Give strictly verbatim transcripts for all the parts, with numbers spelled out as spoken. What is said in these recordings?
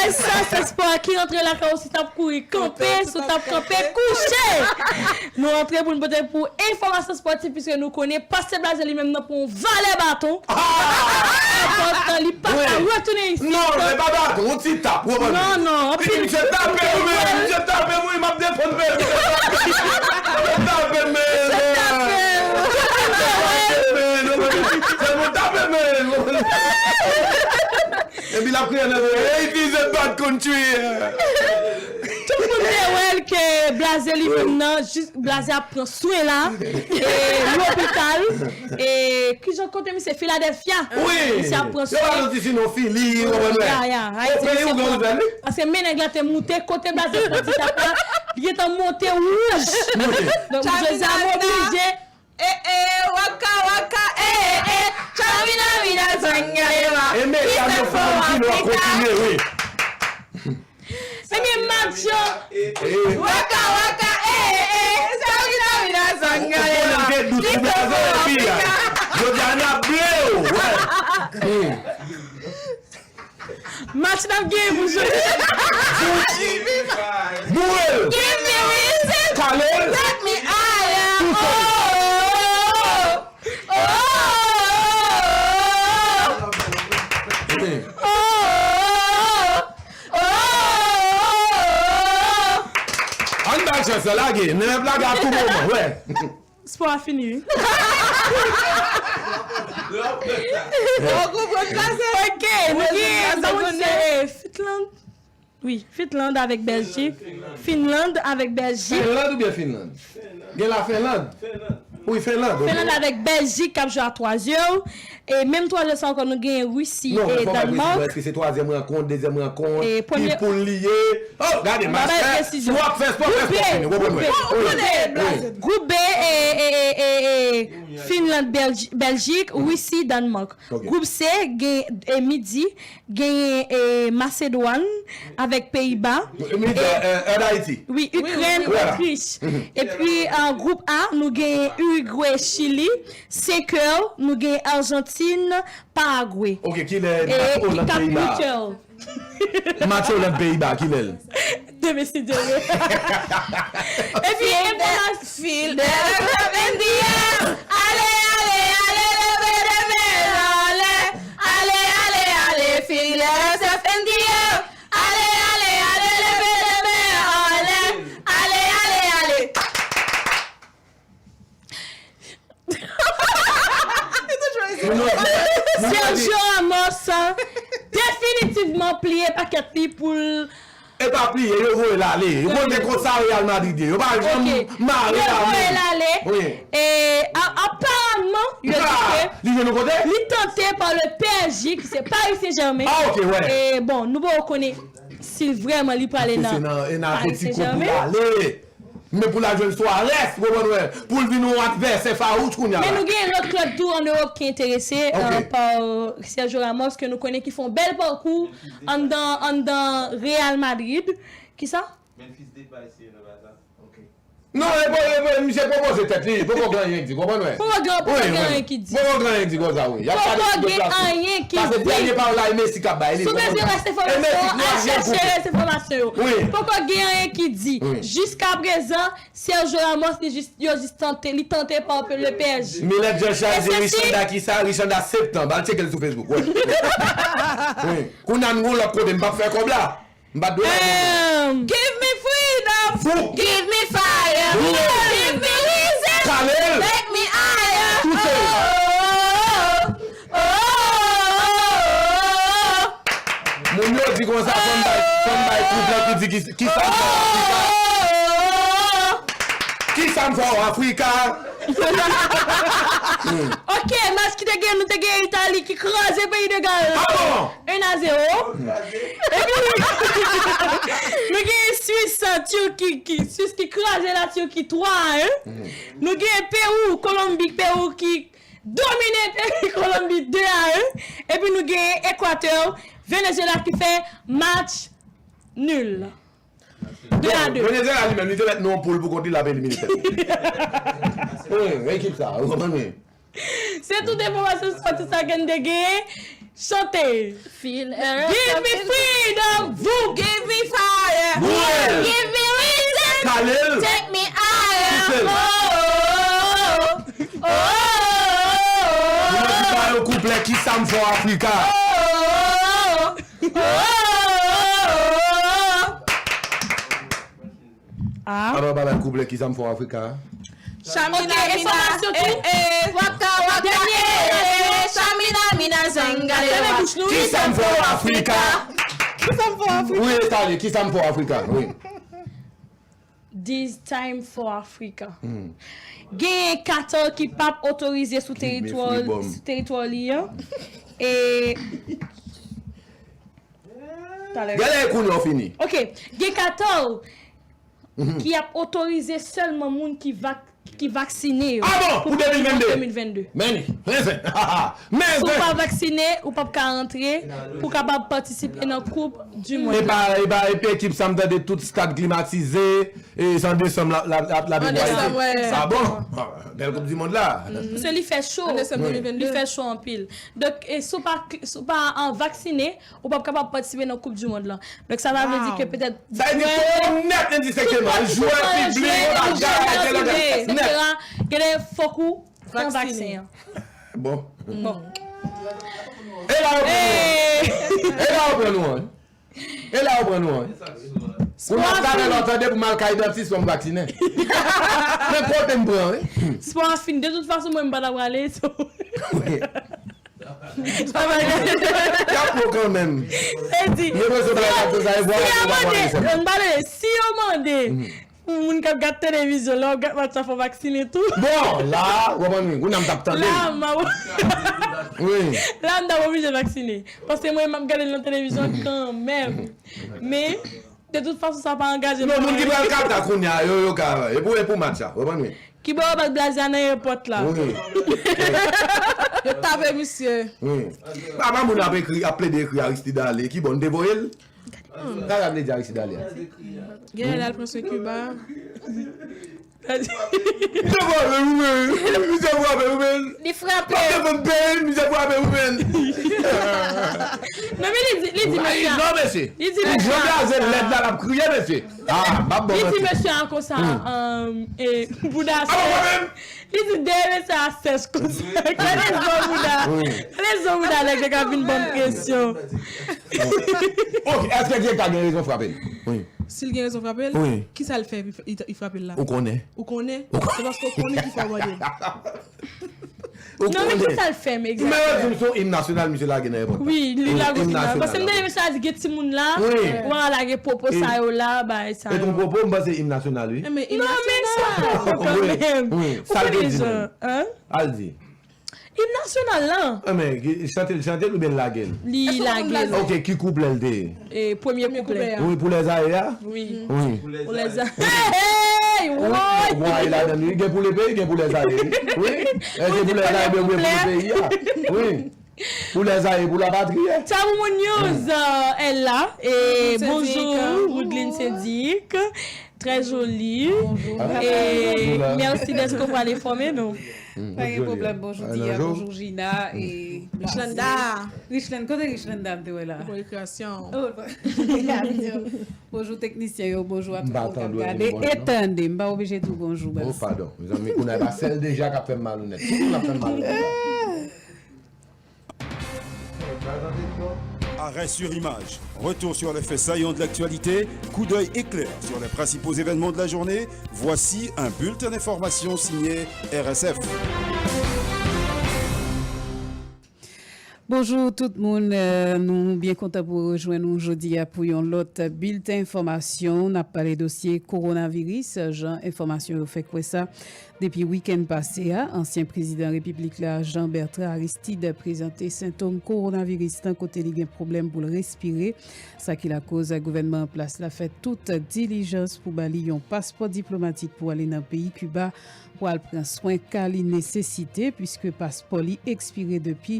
Sa se spò ki rantre lakay ou si t ap kouri kanpe, si w t ap kanpe kouche. Nou rantre pou n pote pou enfòmasyon spòtif, piske nou konnen pastè Blaze li menm nan pran yon valè baton. Enpòtan, li pa ka retounen isit. Non, se pa baton, yon ti tap, ou konprann? Non, non, anpil. Misye tape m, wi, misye tape m, wi, m ap defann peyi m. Misye tape m, men. Misye tape m. Misye tape m, men. Epi l ap kriye nan zòrèy, "Hey, this is a bad country." Tout moun te wè l ke Blaze li menm nan, jis Blaze ap pran swen la, e lopital, e kijan kote misye, Philadelphia. Wi. Misye ap pran swen. Yo pa soti sinon Fili, ou konprann? Ya, ya. Ayiti, o peyi misye ou gen pran, nouvèl, wi. Paske men nèg la te moute, kote Blaze pran ti tap la, li gentan monte wouj. Donk, José a oblije Eh, eh, waka, waka, eh, eh, eh, chamina, mina, zangalewa. E medam yo fè yon kino ap kontinye, wi. Ebyen, match yo. Waka, waka, eh, eh, eh, chamina, mina, zangalewa. Ou konnen m te dous pou Blaze epi a. Jodi a n ap ble w. Match n ap genyen pou jodi. Boure l. Give me reason. Kale l. Take me higher. Tou sèl. Oh, oh, oh, oh. Ann ba l chans la, lage. N ap lage a tou moman, wè. Spò a fini, wi. Ou konprann sa, se... Ok, nou gen, sa moun se Finland. Wi, Finland avèk Bèljik. Finland avèk Bèljik. Finland oubyen Finland? Gen la Finland? Wi, Finland, ok. Finland avèk Bèljik k ap jwe a twa zè. E menm twa zè sa ankò, nou gen Risi e Dànmak. Non, fò m wè presiz, èske se twazyèm rankont, dezyèm rankont, ki poul li ye? Oh, gade, mastè, si w ap fè spò, fè spò fini, w konprann mwen. Gwoup B, e, e, e, e, e, Finland, Bèlji-, Bèljik, Risi, Dànmak. Ok. Gwoup C, gen, e, midi, genyen, e, Masedwàn avèk Peyiba. Midi, e, e, an Ayiti. Wi, Ikrèn, Otrich. Epi, e, gwoup A, nou genyen Irigwe, Chili, senkè, nou genyen Ajantin, Paragwe. Ok, kilè match Oland Peyiba? Match Oland Peyiba, kilè l? Demen si Dye vle. Epi, feel the, feel the love in the air. Ale, ale, ale, leve de men anlè. Ale, ale, ale, feel yourself in the air. Ale, ale, ale, leve de men anlè. Ale, ale, ale. Sergio Ramos definitivman pliye pakèt li pou l... E pa pliye, yo voye l ale. Yo konn se konsa Real Madrid ye. Yo pa janm mare amou. Yo voye l ale. Wi. E, a-, aparamman, yo di ke li jwe nan kote? Li tante pa le P S G, ki se Paris Saint-Germain. Ah, ok, wè. E, bon, nou poko konnen si vrèman li prale nan Paris Saint-Germain. Paske se nan, e nan Atletico pou l ale. Men pou l al jwenn Suarez, ou konprann, wè, pou l vin yon advèsè fawouch kounye a la. Men nou gen lòt klèb tou ann Ewòp ki enterese, euh, pa, euh, Sergio Ramos, ke nou konnen ki fè yon bèl pakou anndan, anndan Real Madrid. Kisa? Memphis Depay, si e nan Barça. Ok. Non, e bon, e bon, misye pwopoze tèt li, poko gen anyen ki di, konprann, wè. Poko gen, poko gen anyen ki di. Poko gen anyen ki di konsa, wi. Poko gen anyen ki di. Paske dènye pawòl la, e Messi k ap bay li. Si w bezwen rès enfòmasyon, al chèche rès enfòmasyon yo. Wi. Poko gen anyen ki di. Wi. Jiskaprezan, Sergio Ramos, li jis, yo jis tante, li tante pa le P S G. Millet Jean Charles, Richanda kisa? Richanda septan. Al tcheke l sou Facebook, wè. Wi. Kounye a n gon lòt kote, m p ap fè kòb la. M pa t dwe la. Give me freedom. Fou. Give me fire. Boule. Give me reason. Kale l. Take me higher. Tou sèl. Oh, oh, oh, oh. Moun yo di konsa, fò m bay, fò m bay kouplè ki di ki, ki sa m fè w Afrika. Ki sa m fè w Afrika. Ok, match ki te gen, nou te gen Itali ki kraze peyi de Gal. Ah bon? Un à zéro. Epi, nou gen Swis, Turki, ki, Swis ki kraze la Turki twa a en. Nou gen Pewou, Kolonbi, Pewou ki domine peyi Kolonbi de a en. Epi nou gen Ekwatè, Venezuela ki fè match nul. De a de. Venezuela li menm, li te mèt nan yon poul pou kont li, l ap elimine tèt li. Wi, ekip sa, ou konprann mwen? Se tout enfòmasyon sòti sa ke n te genyen. Chante. Feel Give me freedom, vous. Give me fire. Give me reason. Take me higher. Oh, oh, oh, oh, oh. Mwen di ba yo kouplè Ki sa m fè w Afrika. Oh, oh, oh, oh, oh. Ah. Apa pa bay kouplè Ki sa m fè w Afrika. Chamina, ok, mina, informasyon eh, tou. Eh, waka, waka, dènye eh, eh, chamina, mina, zangalewa. Ki sa m fè w Afrika. Ki sa m fè w Afrika. Wi, Stanley, Ki sa m fè w Afrika. Wi. This time for Africa. Gen katòl ki p ap otorize sou teritwa sou teritwa li an. E talè. Gade kounye w fini. Ok, gen katòl ki ap otorize sèlman moun ki vak ki vaksine yo. Ah bon, pou de mil vennde. Men, men, si w pa vaksine, ou p ap ka rantre pou kapab patisipe nan koup di mond. E pa, e pa, e pa ekip sa m tande tout stad klimatize, e san desanm la la la la. Ah bon. Bèl koup di mond la. Paske li fè cho. Li fè cho anpil. Donk, e si w pa, si w pa an vaksine, ou p ap kapab patisipe nan koup di mond lan. Donk sa ta vle di ke petèt sa vle di tout nèt endistikteman jwè piblik bagay et cetera. Gen de fòk ou pran vaksen an. Bon. Bon. E la yo pran nou an. E la yo pran nou an. E la yo pran nou an. Pou nan talè lò tande pou m al kay dantis fò m vaksinen. Men kote m pran wi. Spò a fin de tout fason mwen m pa ta prale. Y ap pran kanmenm. E di, si yo mande, m pale, si yo mande pou moun k ap gad televizyon, lè w ap gad match la fò w vaksinen tou. Bon, la, w konprann wi, kounye a m t ap tande. La, m ap Wi. La, m t ap oblije vaksinen. Paske mwen, m ap gade l nan televizyon kanmenm. Men, de tout fason, sa pa angaje m. Non, moun ki pral Kata kounye a, yo, yo ka, e pou, e pou match la, w konprann wi. Kibò yo bat Blaze a nan èpòt la? Wi. Yo tape misye. Wi. Apa moun ap ekri, ap plede ekri Aristide ale, kibò n te voye l? Sa sa vle di Aristide ale a? Genlè l al pran swen Kiba. Misye frape wi men. Misye frape wi men. Li frape. Misye frape wi men. Non, men li di, li di mesye a. Non, mesye. Li di mesye a. Jan Blaze lèd la, l ap kriye, mesye. Ah, m ap bon. Li di mesye a konsa, bouda sè. Li di dèyè mesye a sèch konsa. Gade zo bouda. Gade zo bouda nèg la k ap vin ban m presyon. Ok, èske direktè a gen rezon frape l? Wi. Si l gen rezon frape l, kisa l fè li frape l la? Ou konnen. Ou konnen? Se paske w konnen ki fè w mande l. Non, men kisa l fè m egzakteman? Men yo di m se yon im nasyonal misye lage nan èpòt la. Wi, li lage im nasyonal. Paske m tande mesye a di gen timoun la, w a lage popo sa yo la, bagay sa yo. E ton popo, m panse im nasyonal, wi. Non, men sa popo kanmenm. Wi, sa l te di menm. Al di. Im nasyonal lan. Enben, chante l, chante l oubyen l lage l? Li lage l. Ok, ki kouplè l te ye? E, premye kouplè a. Wi, pou lèzayè a? Wi. Pou lèzayè. Hey, hey, woy! Woy ladan l, wi. Gen pou le peyi, gen pou lèzayè, wi. Wi. Èske pou lèzayè oubyen pou le peyi a? Wi. Pou lèzayè, pou lapatri. Tabou Moun News, euh, elle là. E bonjou, Woodline Cédric. Très joli. Bonjou. E mèsi dèske w pral enfòme nou. Pa gen pwoblèm. Bonjou Dia, bonjou Gina e Richlanda. Richland, kote Richlanda m te wè la? Pou rekreasyon. Bonjou teknisyen yo, bonjou a tout moun k ap gade e tande. M pa oblije di w bonjou, baz. Oh, padon. Mezanmi, kounye a e pa sèl Deja k ap fè m malonèt. Tout moun ap fè m malonèt. Arrêt sur image, retour sur les faits saillants de l'actualité, coup d'œil éclair sur les principaux événements de la journée, voici un bulletin d'information signé R S F. Bonjou tout moun, euh, nou byen kontan pou rejwenn nou jodi a pou yon lòt bilten enfòmasyon. N ap pale dosye kowonaviris, jan enfòmasyon yo fè kwè sa. Depi wikenn pase a, ansyen prezidan repiblik la, Jean Bertrand Aristide, prezante sentòm kowonaviris lan kote li gen pwoblèm pou l respire. Sa ki lakoz gouvènman an plas la fè tout dilijans pou ba li yon paspò diplomatik pou ale nan peyi Kiba pou al pran swen ka li nesesite, piske paspò li ekspire depi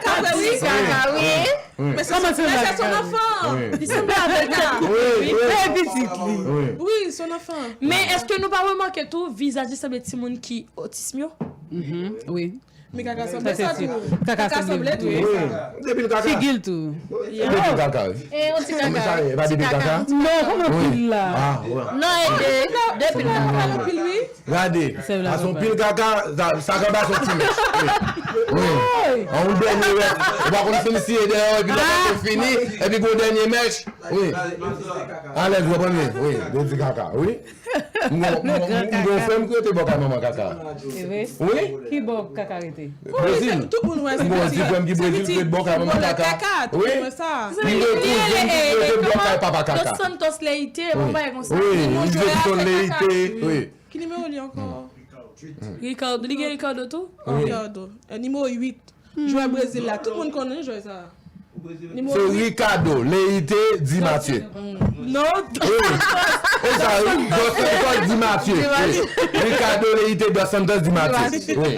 kaka vre, wi. Kaka, wi. Men se son anfan. Li sanble avèk kaka. Wi, wi. Trè pitit li. Wi. Wi, son anfan. Men èske nou pa remake tou vizaj li sanble timoun ki otism yo? Wi. Men kaka sanble sa tou. Kaka sanble tou. Wi. Depi l kaka. Figi l tou. Depi l kaka, wi. E yon ti Mwen sa kaka. e pa depi l kaka. Non, kòman pil la? Ah, wè. Non, e de, depi l kaka. Anpil wi. Gade, Se vle a son vle. Pil kaka, sa, sa k anba son ti mèch. Wi. Wi. An yon dènye rèv. Ou pa konn fin siye dèyè, epi lè w fini, epi gon dènye mèch. Wi. Alèz, w konprann? Wi, de di kaka, wi. M gon- m- m- m gon frè m ki rete bò kay manman kaka. Se vre? Wi. Ki bò kaka rete? Brezil. Tout moun wè se M gon ti frè m ki Brezil ki rete bò kay manman kaka. Tout Wi. moun wè sa. M gen kouzin ki rete bò kay papa kaka. Dos Santos Leite, bon bagay konsa. Wi, m gen son Leite. Wi. Ki nimewo li ankò? Ricardo, li gen Ricardo tou? Ricardo. E nimewo uit. Jwè Brezil la. Tout moun konnen jwè sa. Nimewo Se uit. Ricardo, Leite, Di Mathieu. Non. Wi. E sa, wi. Dos Santos, Di Mathieu. Wi. Ricardo, Leite, Dos Santos, Di Mathieu. Wi.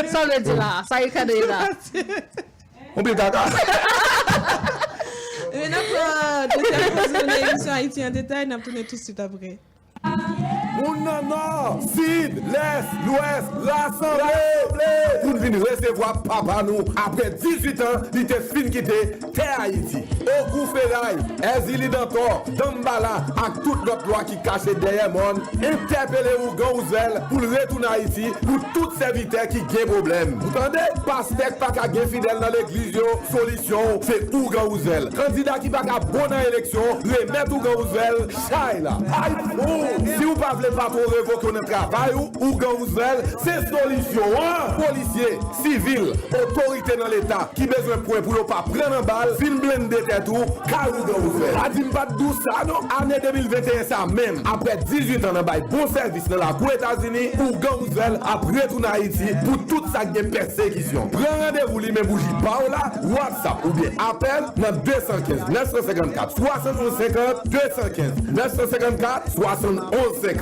Sa w vle di la? Sa Ricardo ye la? Ou pil kaka. E n ap pran dezyèm poz jounen emisyon Ayiti an detay, n ap tounen tout swit apre. Moun nan nò, sid, lès, lwès, rasanble pou n vin resevwa papa nou apre dizuit an li te fin kite tè Ayiti. Ogou Feray, Èzili Dantò, Danmbala ak tout lòt lwa ki kache dèyè mòn entèpele ougan Wouzèl pou l retounen Ayiti pou tout sèvitè ki gen pwoblèm. Ou tande? Pastè k pa ka gen fidèl nan legliz yo, solisyon w se ougan Wouzèl. Kandida ki pa ka bon nan eleksyon, remèt ougan Wouzèl chay la. Ay pou! Si w pa Pa vle patwon revoke w nan travay ou, ougan Roosevelt se solisyon an! Polisye, sivil, otorite nan Leta ki bezwen pwen pou yo pa pran nan bal, vin blende tèt ou kay ougan Roosevelt. Pa di m pa t di w sa non! Ane de mil venteyen sa menm, aprè dizuit an nan bay bon sèvis nan lakou Etazini, ougan Roosevelt ap retounen Ayiti pou tout sa k gen pèsekisyon. Pran randevou limen bouji pa w la, WhatsApp oubyen apèl nan de san kenz nèf san senkannkat swasann onz senkant, de san kenz nèf san senkannkat swasann onz senkant.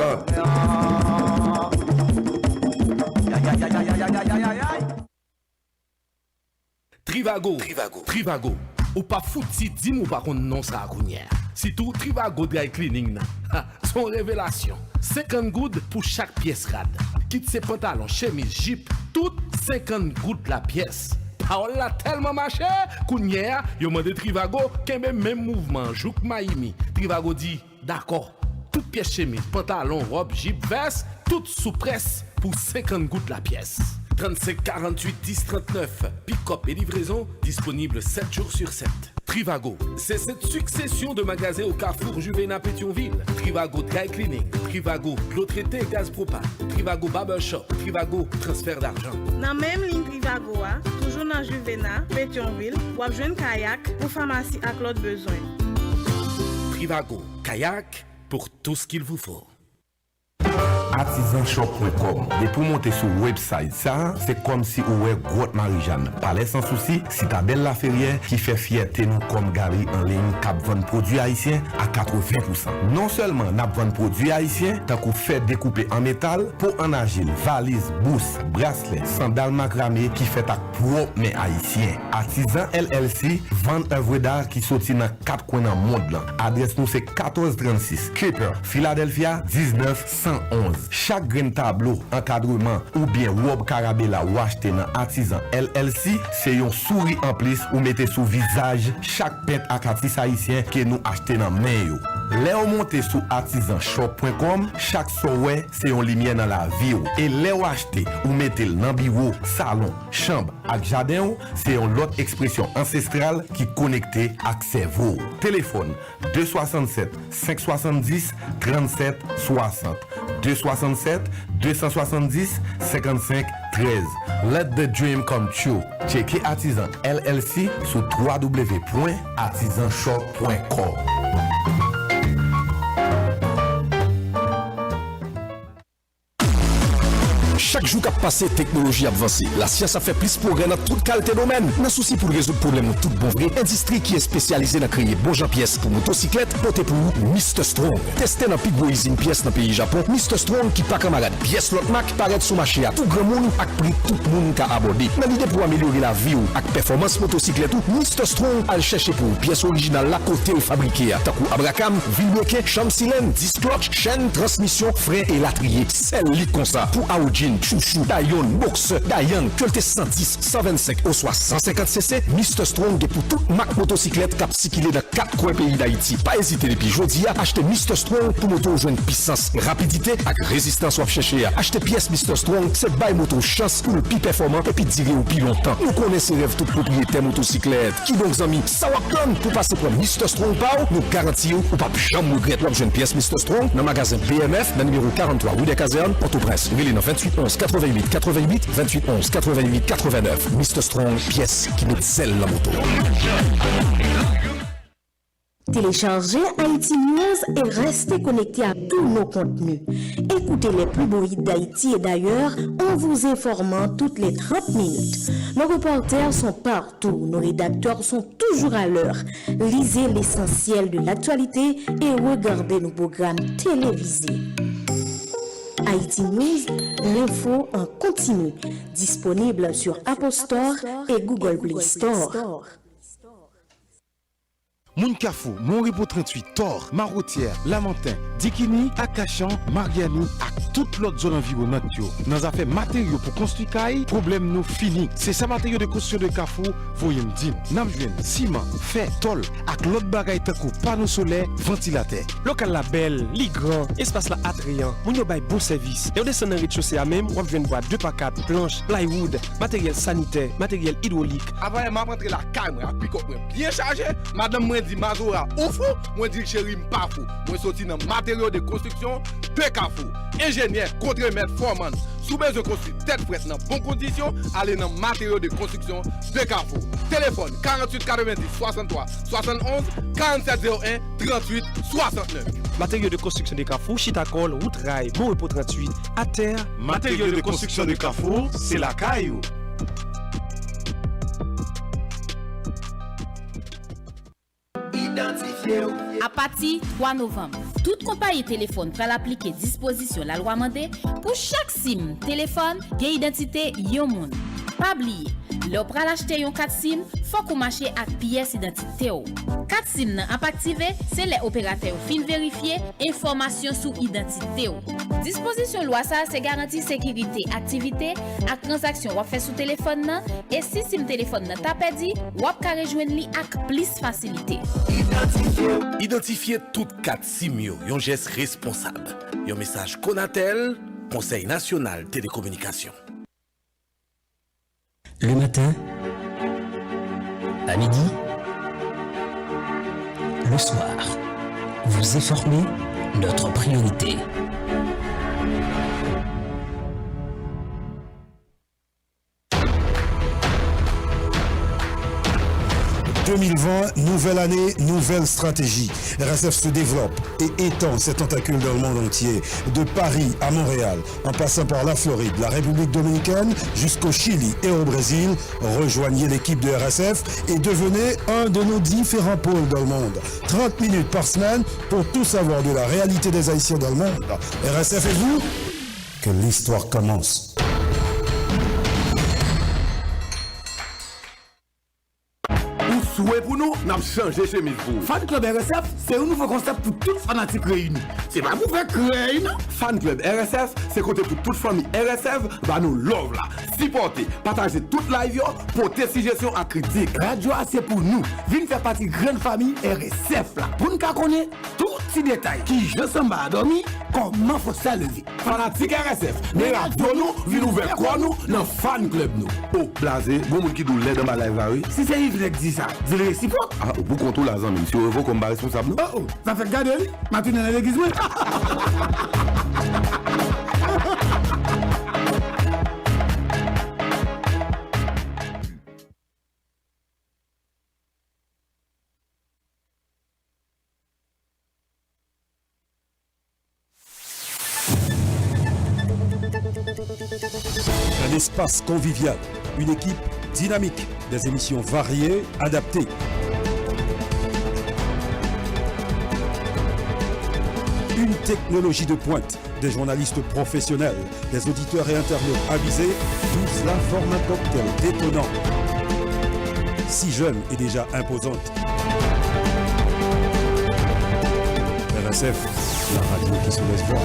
Trivago. Trivago. Trivago. Ou pa fouti di m ou pa konn non sa a kounye a. Sitou Trivago Dry Cleaning nan. Ha, se yon revelasyon. Senkant goud pou chak pyès rad. Kit se pantalon, chemiz, jip, tout senkant goud lapyès. Pawòl la tèlman mache, kounye a, yo mande Trivago kenbe menm mouvman an jouk Mayimi. Trivago di, dakò. Tout pyès chemiz, pantalon, wòb, jip, vès, tout sou près pou senkant goud lapyès. Trannsenk karanntuit dis trannèf, pikòp e livrezon disponib sèt jou sou sèt. Trivago, se sèt siksesyon de magazen o Kafou Juvena Petyonvil. Trivago Dry Cleaning, Trivago Dlo Trete Gaz Pwopàn, Trivago Barbershop, Trivago Transfè Dajan. Nan menm liy Trivago a, toujou nan Juvena, Petyonvil, w ap jwenn Kayak pou famasi ak lòt bezwen. Trivago, Kayak, pour tout ce qu'il vous faut. Atizan shop pwen kòm. Depi w monte sou website sa a, se kòmsi ou wè Gwòt Marijàn, Palè Sansousi, Sitadèl Laferyè ki fè fyète nou kòm galri an liy k ap vann pwodui ayisyen a katreven pousan. Non sèlman n ap vann pwodui ayisyen, tankou fè dekoupe an metal, po an ajil, valiz, bous, braslè, sandal makrame ki fèt ak pwòp men ayisyen. Atizan L L C vann evre d'art ki soti nan kat kwen nan mond lan. Adrès nou se katòz trannsis Kuiper, Philadelphia, diznèf san onz. Chak grenn tablo, ankadreman, oubyen wòb karabela ou achte nan Atizan L L C, se yon souri anplis ou mete sou vizaj chak pent ak atis ayisyen ke nou achte nan men yo. Lè w monte sou atizan shop pwen kòm, chak sa w wè se yon limyè nan lavi w. E lè w achte, ou mete l nan biwo, salon, chanm ak jaden w, se yon lòt ekspresyon ansestral ki konekte ak sèvo w. Telefòn de swasannsèt senk swasanndis trannsèt swasant, de swasannsèt de san swasanndis senkannsenk trèz. Let the dream come true. Tcheke Atizan L L C sou w w w pwen atizan shop pwen com. Chak jou k ap pase, teknoloji ap vanse, lasyans ap fè plis pwogrè nan tout kalte domèn. Nan sousi pou l rezoud pwoblèm nou tout bon vre, endistri ki espesyalize nan kreye bon jan pyès pou motosiklèt pote pou ou Mister Strong. Teste nan pi gwo izin pyès nan peyi Japon, Mister Strong ki pa kanmarad pyès lòt mak parèt sou mache a tou granmoun ak pri tout moun ka abòde. Nan lide pou amelyore lavi w ak pèfòmans motosiklèt ou, Mister Strong al chèche pou ou pyès orijinal la kote l fabrike a, tankou abrakam, vilbreke, chanm silenn, disk klòtch, chèn, transmisyon, fren, elatriye. Sèl li konsa pou Aujin, Chouchou, Dayonne, Boxer, Dayang, ke l te san dis, san vennsenk oswa san senkant C C, Mister Strong gen pou tout mak motosiklèt k ap sikile nan kat kwen peyi Dayiti. Pa ezite depi jodi a, achte Mister Strong pou moto w jwenn pisans, rapidite ak rezistans w ap chèche a. Achte pyès Mister Strong se bay moto w chans pou l pi pèfòman epi dire w pi lontan. Nou konnen se rèv tout pwopriyetè motosiklèt. Kidonk zanmi, sa w ap tann pou pase pran Mister Strong pa w? Nou garanti w, ou p ap janm regrèt. W ap jwenn pyès Mister Strong nan magazen B M F nan nimewo karanntwa rue des Casernes, Pòtoprens. Rele nan venntuit onz katrevennuit katrevennuit, venntuit onz katrevennuit katrevennèf. Mister Strong, pyès ki met zèl nan moto. Téléchargez Haïti News et restez connectés à tous nos contenus. Écoutez les plus beaux hits d'Haïti et d'ailleurs en vous informant toutes les trente minutes. Nos reporters sont partout, nos rédacteurs sont toujours à l'heure. Lisez l'essentiel de l'actualité et regardez nos programmes télévisés. Haïti News, l'info en continu, disponible sur Apple Store et Google Play Store. Moun Kafou, Mon Repos tranntuit, Tò, Mawotyè, Lamanten, Dikini, Akachan, Maryani ak tout lòt zòn anviwonant yo. Nan zafè materyo pou konstwi kay, pwoblèm nou fini. Se Sa Matériaux de Construction de Kafou voye m di n. N ap jwenn siman, fè, tòl ak lòt bagay tankou pano solè, vantilatè. Lokal la bèl, li gran, espas la atrayan, moun yo bay bon sèvis. Lè w desann nan rezchose a menm, w ap jwenn bwa de pa kat, planch, plywood, materyèl sanitè, materyèl idwolik. Avanyè m ap antre lakay mwen ak pikòp mwen byen chaje, madanm mwen Di Mazora ou fou, mwen di l cheri m pa fou. Mwen soti nan Matériaux de Construction de Kafou. Enjenyè, kontremèt, fòmann. Si w bezwen konstwi tèt frèt nan bon kondisyon, ale nan Matériaux de Construction de Kafou. Telefòn karanntuit katrevendis swasanntwa swasannonz, karanntsèt zewo en tranntuit swasantnèf. Matériaux de Construction de Kafou, chita kò l, wout ray, Bon Repo tranntuit, atè. Matériaux de Construction de Kafou, se lakay ou. Idantifye w. Apati twa novanm, tout konpayi telefòn pral aplike dispozisyon lalwa mande pou chak sim telefòn gen idantite yon moun. Pa bliye, lè w pral achte yon kat sim, fòk ou mache ak pyès idantite w. Kat sim nan ap aktive se lè operatè yo fin verifye enfòmasyon sou idantite w. Dispozisyon lwa sa a se garanti sekirite aktivite ak tranzaksyon w ap fè sou telefòn nan, e si sim telefòn nan ta pèdi, w ap ka rejwenn li ak plis fasilite. Idantifye tout kat sim yo, yon jès responsab. Yon mesaj Conatel, Konsèy Nasyonal Telekominikasyon. Le matin, à midi, le soir, vous informer, notre priorité. Deux mille vingt, nouvelle année, nouvelle stratégie. R S F se développe et étend ses tentacules dans le monde entier, de Paris à Montréal, en passant par la Floride, la République dominicaine, jusqu'au Chili et au Brésil. Rejoignez l'équipe de R S F et devenez un de nos différents pôles dans le monde. Trente minutes par semaine pour tout savoir de la réalité des Haïtiens dans le monde. R S F et vous, que l'histoire commence. Ou swe pou nou, n ap chanje chemiz pou ou. Fan Club R S F se yon nouvo konsèp pou tout fanatik reyini. Se pa pou fè krèy, non. Fan Club R S F se kote pou tout fanmi R S F ba nou love la. Sipòte, pataje tout live yo, pote sijesyon ak kritik. Radyo a se pou nou. Vin fè pati grann fanmi R S F la. Pou n ka konnen tout ti detay. Kijan sanba a dòmi, kòman fòs la leve. Fanatik R S F, men radyo nou, vin ouvè kò nou nan fan club nou. O, blaze, gon moun ki di w lèd anba live la, wi. Si se Yves nèg di sa, di l resipwòk. A, ou pou kont ou la, zanmi m. Si yo revoke w, m pa responsab, non. O, o, sa fèk gade, wi. M a tounen nan legliz mwen. Un espace convivial, une équipe dynamique, des émissions variées, adaptées. Une technologie de pointe, des journalistes professionnels, des auditeurs et internautes avisés, tout cela forme un cocktail détonnant. Si jeune et déjà imposante. R S F, la radio qui se laisse voir.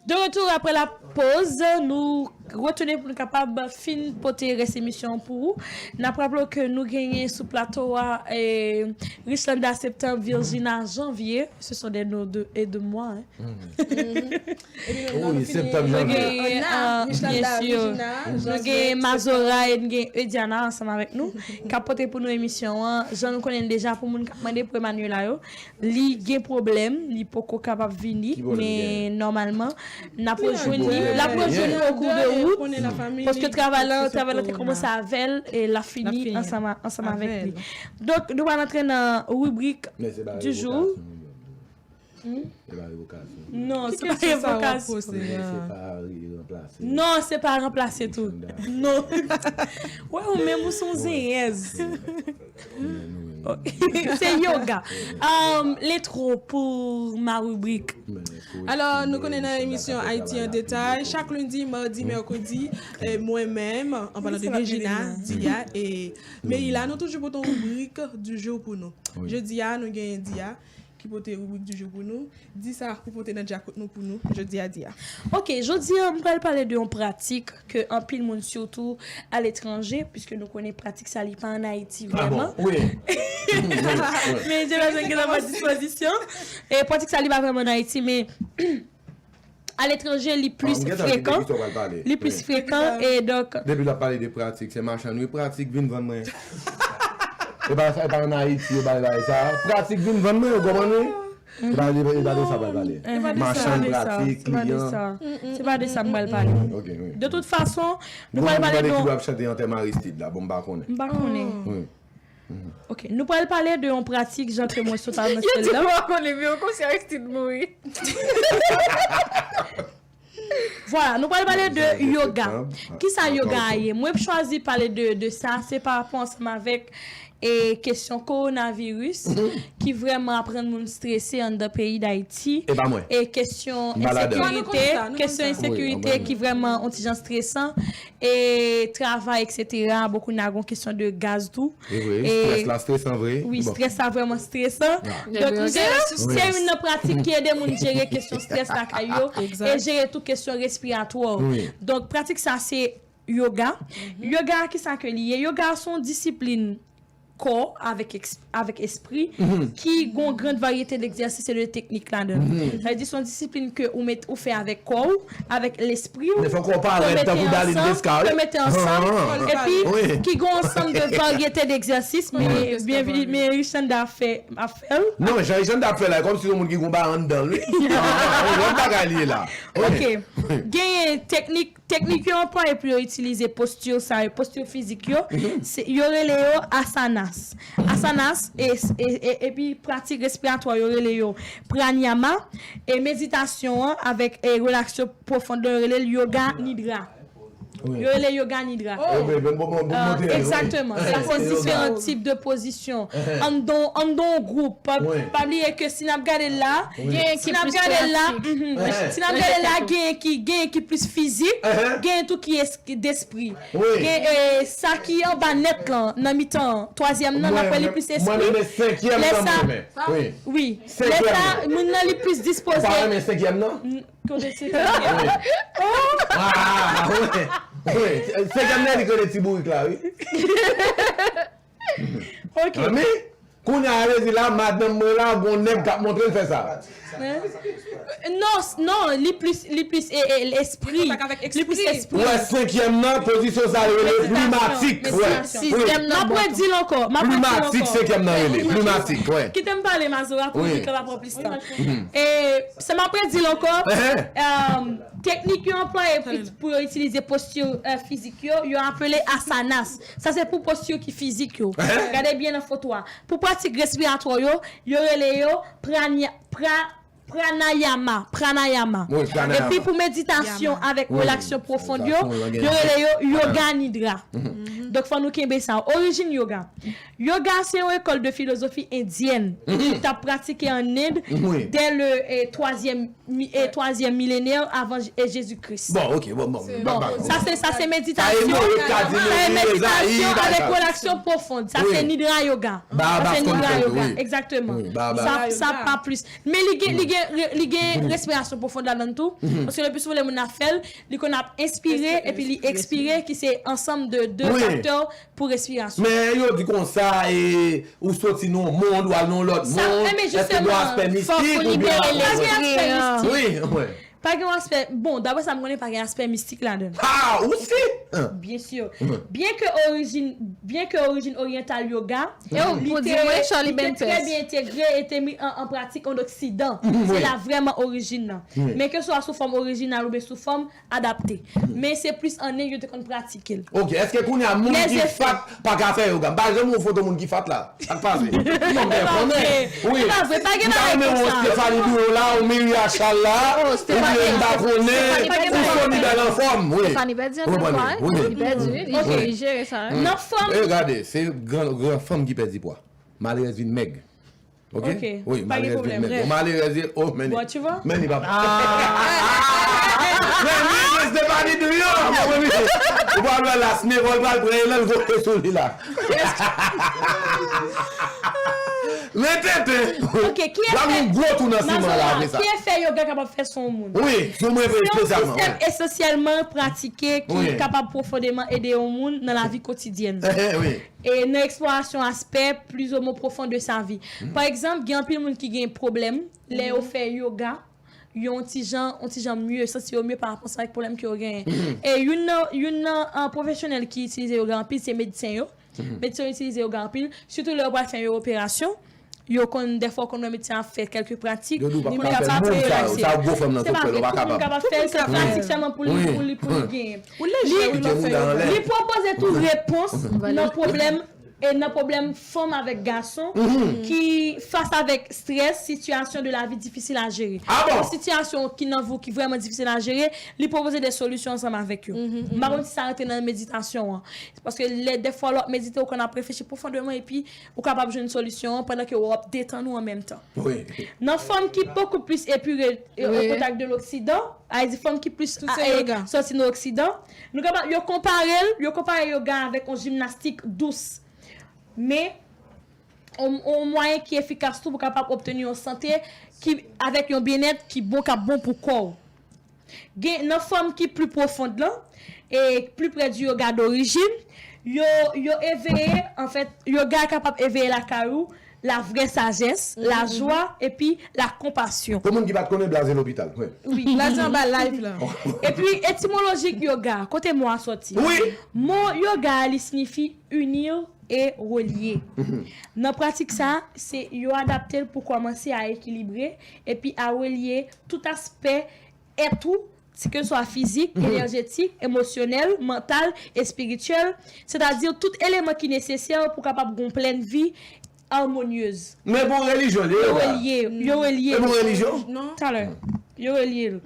De retour après la pause, nou retounen pou nou kapab fin pote rès emisyon an pou ou. N ap raple w ke nou genyen sou plato a, eh, Richlanda Septan, Virgina Janvier, ce sont des noms de aide-moi, hein. Wi, Septan, Janvier. Nou genyen, euh, byen si, nou genyen Mazora e nou genyen Ediana ansanm avèk nou, k ap pote pou nou emisyon an. Jan nou konnen l deja, pou moun k ap mande pou Emmanuela yo, li gen pwoblèm, li poko kapab vini, men nòmalman, n ap rejwenn li. L ap rejwenn nou o kou de wout, paske travay la, travay la te kòmanse avè l, e l ap fini ansanm a, ansanm avèk li. Donk, nou pral antre nan ribrik du jour. Se pa revokasyon. Non, se pa revokasyon. Men se pa ranplase. Non, se pa ranplase tou. Non. Wè, ou menm ou se yon zenyèz. Se yoga. Um, lentwo pou ma ribrik. Alò, nou konnen nan emisyon Ayiti an detay, chak lendi, madi, mèkredi, mwen menm, an palan de Regina, Dia e Meila, nou toujou pote yon ribrik du jour pou nou. Jodi a, nou genyen Dia ki pote ribrik du jour pou nou. Di sa ou pote nan djakout nou pou nou jodi a, Dia. Ok, jodi a m pral pale de yon pratik ke anpil moun, sitou aletranje, piske nou konnen pratik sa li pa ann Ayiti vrèman. Men Jefferson gentan pran dispozisyon. E pratik sa li pa vrèman ann Ayiti, men aletranje li plis frekan. Li plis frekan e donk. Depi l ap pale de pratik, se machann wi, pratik vin vann mwen. E pa, e pa ann Ayiti yo bay bagay sa. Pratik vin vann mwen, ou konprann wi? E pa de, e pa de sa pral pale. Machann, pratik, kliyan. Se pa de sa m pral pale. De tout fason, nou pral pale de. Ki dwa ap chante antèman Aristide la, bon, m pa konnen. M pa konnen. Ok, nou pral pale de yon pratik jan ke mwen sot anonse l la. Yo di mwen konnen, men yo konsi Aristide mouri. Vwala, nou pral pale de yoga. Kisa yoga a ye? Mwen chwazi pale de, de sa, se pa rapò ansanm avèk e kesyon kowonaviris ki vrèman ap rann moun strese anndan peyi Dayiti. E kesyon ensekirite, kesyon ensekirite ki vrèman yon ti jan stresan. E travay, eksetera. Bokou nan gen kesyon de gaz tou. E vre, strès la stresan vre. Wi, strès la vrèman stresan. Donk, se youn nan pratik ki ede moun jere kesyon strès lakay yo e jere tou kesyon respiratwa. Donk, pratik sa se yoga. Yoga, kisa ke li ye? Yoga se yon disiplin kò avèk avèk espri ki gon gran varyete de egzèsis e de teknik ladan l. Sa vle di se yon disiplin ke ou met ou fè avèk kò w, avèk lespri w, ke w mete ansanm, ke w mete ansanm, epi ki gon ansanm de varyete de egzèsis, men byenvini, men Richanda ap fè, ap fè l. Non, jan Richanda ap fè la, e kòmsi se yon moun ki gon bagay anndan l, wi. Yon lòt bagay li ye la. Ok. Genyen teknik Teknik yo anplwaye pou yo itilize posti sa yo, posti fizik yo, se, yo rele yo asanas. Asanas, e, e, e, epi pratik respiratwa yo rele yo pranayama, e meditasyon an avèk e, relaksyon pwofon yo rele l yoga nidra. Yo rele yoga nidra. Egzakteman. Sa se diferan tip de pozisyon. Anndan yon gwoup. Pa bliye ke si n ap gade l la, si n ap gade l la, si n ap gade l la, genyen ki, genyen ki plis fizik, genyen tou ki, ki despri. Gen e, sa ki anba nèt lan, nan mitan an, twazyèm nan, n ap wè li plis espri. Lè sa, wi. Lè sa, moun nan li plis dispoze. Ou pa renmen senkyèm nan? Kote ti bourik? Ah, wi. Wi. Senkyèm nan li kote ti bourik la, wi. Ok. Anmi, kounye a, vle di la, madanm mwen la, gon nèg k ap montre l fè sa. Non, non, li plis, li plis e, e, espri. Li plis espri. Ou wè senkyèm nan, pozisyon sa yo rele plimatik. Wè. M ap redi l ankò. M ap redi l ankò. Plimatik, senkyèm nan rele. Plimatik, wè. Kite m pale, Mazora, pou li ka pa pran plis tan. E, sa m ap redi l ankò, teknik yo anplwaye pou, pou yo itilize posti fizik yo, yo apele asanas. Sa se pou posti ki fizik yo. Gade byen nan foto a. Pou pratik respiratwa yo, yo rele yo pranya, pra, pranayama, pranayama. Epi pou meditasyon avèk relaksyon pwofon yo, yo rele yo yoga nidra. Donk fò nou kenbe sa. Orijin yoga. Yoga se yon ekòl de filozofi endyèn ki t ap pratike an End dè le e, twazyèm mi, e, twazyèm milenè avan e, Jezi Kris. Bon, ok, bon, bon. Bon, sa se, sa se meditasyon. Sa se meditasyon avèk relaksyon pwofon. Sa se nidra yoga. Sa se nidra yoga. Egzakteman. Sa, sa pa plis. Men li gen, li gen, li gen respirasyon pwofon ladan l tou. Paske le pli souvan lè moun ap fè l, li konn ap enspire epi li ekspire, ki se ansanm de de faktè pou respirasyon. Men yo di konsa, e, ou soti nan yon mond, ou al nan yon lòt mond, èske gon aspè mistik oubyen? Sa gen aspè mistik. Wi, wi. Pa gen yon aspè, bon, daprè sa m konnen, pa gen aspè mistik ladan l. Ha, ou si? Byen si. Byen ke orijin, byen ke orijin oryantal yoga, E ou pou di mwen Charlie li te trè Bentès. Byen entegre e te mi an, an pratik an oksidan. Se la vrèman orijin nan. Men ke swa sou fòm orijinal oubyen sou fòm adapte. Men se plis an End yo te konn pratike l. Ok, èske kounye a moun ki fat pa ka fè yoga? M pa janm wè yon foto moun ki fat la. Sa k pase? Yon bèl konnen. Wi. Se pa vre, pa gen bagay konsa. Ou Stéphanie Drouot la, ou Myriachal la, ou byen m pa konnen, ou Sony Bèl anfòm. Wi. Stéphanie pèdi anpil pwa, wi. Li pèdi, wi. Li jere sa, wi. Nan fòm. E gade, se gran, gran fanm ki pèdi pwa. Malerèz vin mèg. Ok? Ok, Wi, pa gen malerèz vin pwoblèm. Mèg. Bon, malerèz ye, oh, men. Bon, tu vois? Men li pa. Men li, men se pa li di yo. Ou pa wè la, Snevol pral pran elan, l voye sou li la. Men tenten. Ok, ki La efè yon gwo tou nan siman la, apre sa. Ki efè yoga kapab fè sou yon moun? Wi, sou mwen Se yon espesyalman. sistèm Wi. Esansyèlman pratike ki Wi. Kapab pwofondeman ede yon moun nan lavi kotidyèn. Wi. E nan eksplorasyon aspè plis ou mwen pwofon de sa vi. Pa egzanp, gen anpil moun ki gen pwoblèm, lè yo fè yoga, yo yon ti jan, yon ti jan mye, santi yo mye pa rapò sa avèk pwoblèm ke yo genyen. E youn nan, youn nan an, pwofesyonèl ki itilize yoga anpil, se medsen yo. Medsen yo itilize yoga anpil, sitou lè yo pral fè yon operasyon. Yo konn, dèfwa, w konn wè medsen ap fè kèlke pratik. Yo di w pa ka fè move sa yo. Sa yo gwo fanm nan sou pèl, ou pa kapab. Kapab fè l, se pratik sèlman pou li, pou li, pou li genyen. Ou lejè, wi, lè w fè yoga. Li pwopoze tou repons nan pwoblèm, e nan pwoblèm fanm avèk gason ki fas avèk strès, sitiyasyon de lavi difisil a jere. Ah bon? Yon sitiyasyon ki nan vi w ki vrèman difisil a jere, li pwopoze de solisyon ansanm avèk yo. M pa konn si sa rantre nan meditasyon an. Paske lè, dèfwa, lè w ap medite, ou konn ap reflechi pwofondèman epi ou kapab jwenn solisyon an pandan ke w ap detann ou an menm tan. Wi. Nan fanm ki bokou plis epire e, au contact de l'Occident, a di fanm ki plis Tout se yoga. Sòti nan oksidan, nou kapab, yo konpare l, yo konpare yoga avèk yon jimnastik dous. Men, yon, yon mwayen ki efikas tou pou kapab obteni yon sante ki, avèk yon byennèt ki bon, k ap bon pou kò w. Gen, nan fanm ki pli pwofond lan, e pli prè di yoga dorijin, yo, yo eveye, anfèt, yoga kapab eveye lakay ou, la vrè sajès, la jwa, epi la konpasyon. Pou moun ki pa t konnen, blaze lopital. Wi. Wi. Blaze anba live la. Epi, etimolojik yoga, kote mo a sòti? Wi. Mo yoga a, li siyifi unir e relier. Nan pratik sa, se yo adapte l pou kòmanse a ekilibre epi a relier tout aspè èt ou, ke swa fizik, enèjetik, emosyonèl, mantal, espirityèl, sètadi tout eleman ki nesesè pou kapab gon plèn vi armonyez. Men bon relijyon li ye. Yo Yoga. Reliye, yo reliye. Men bon relijyon. Non. Talè, yo reliye l.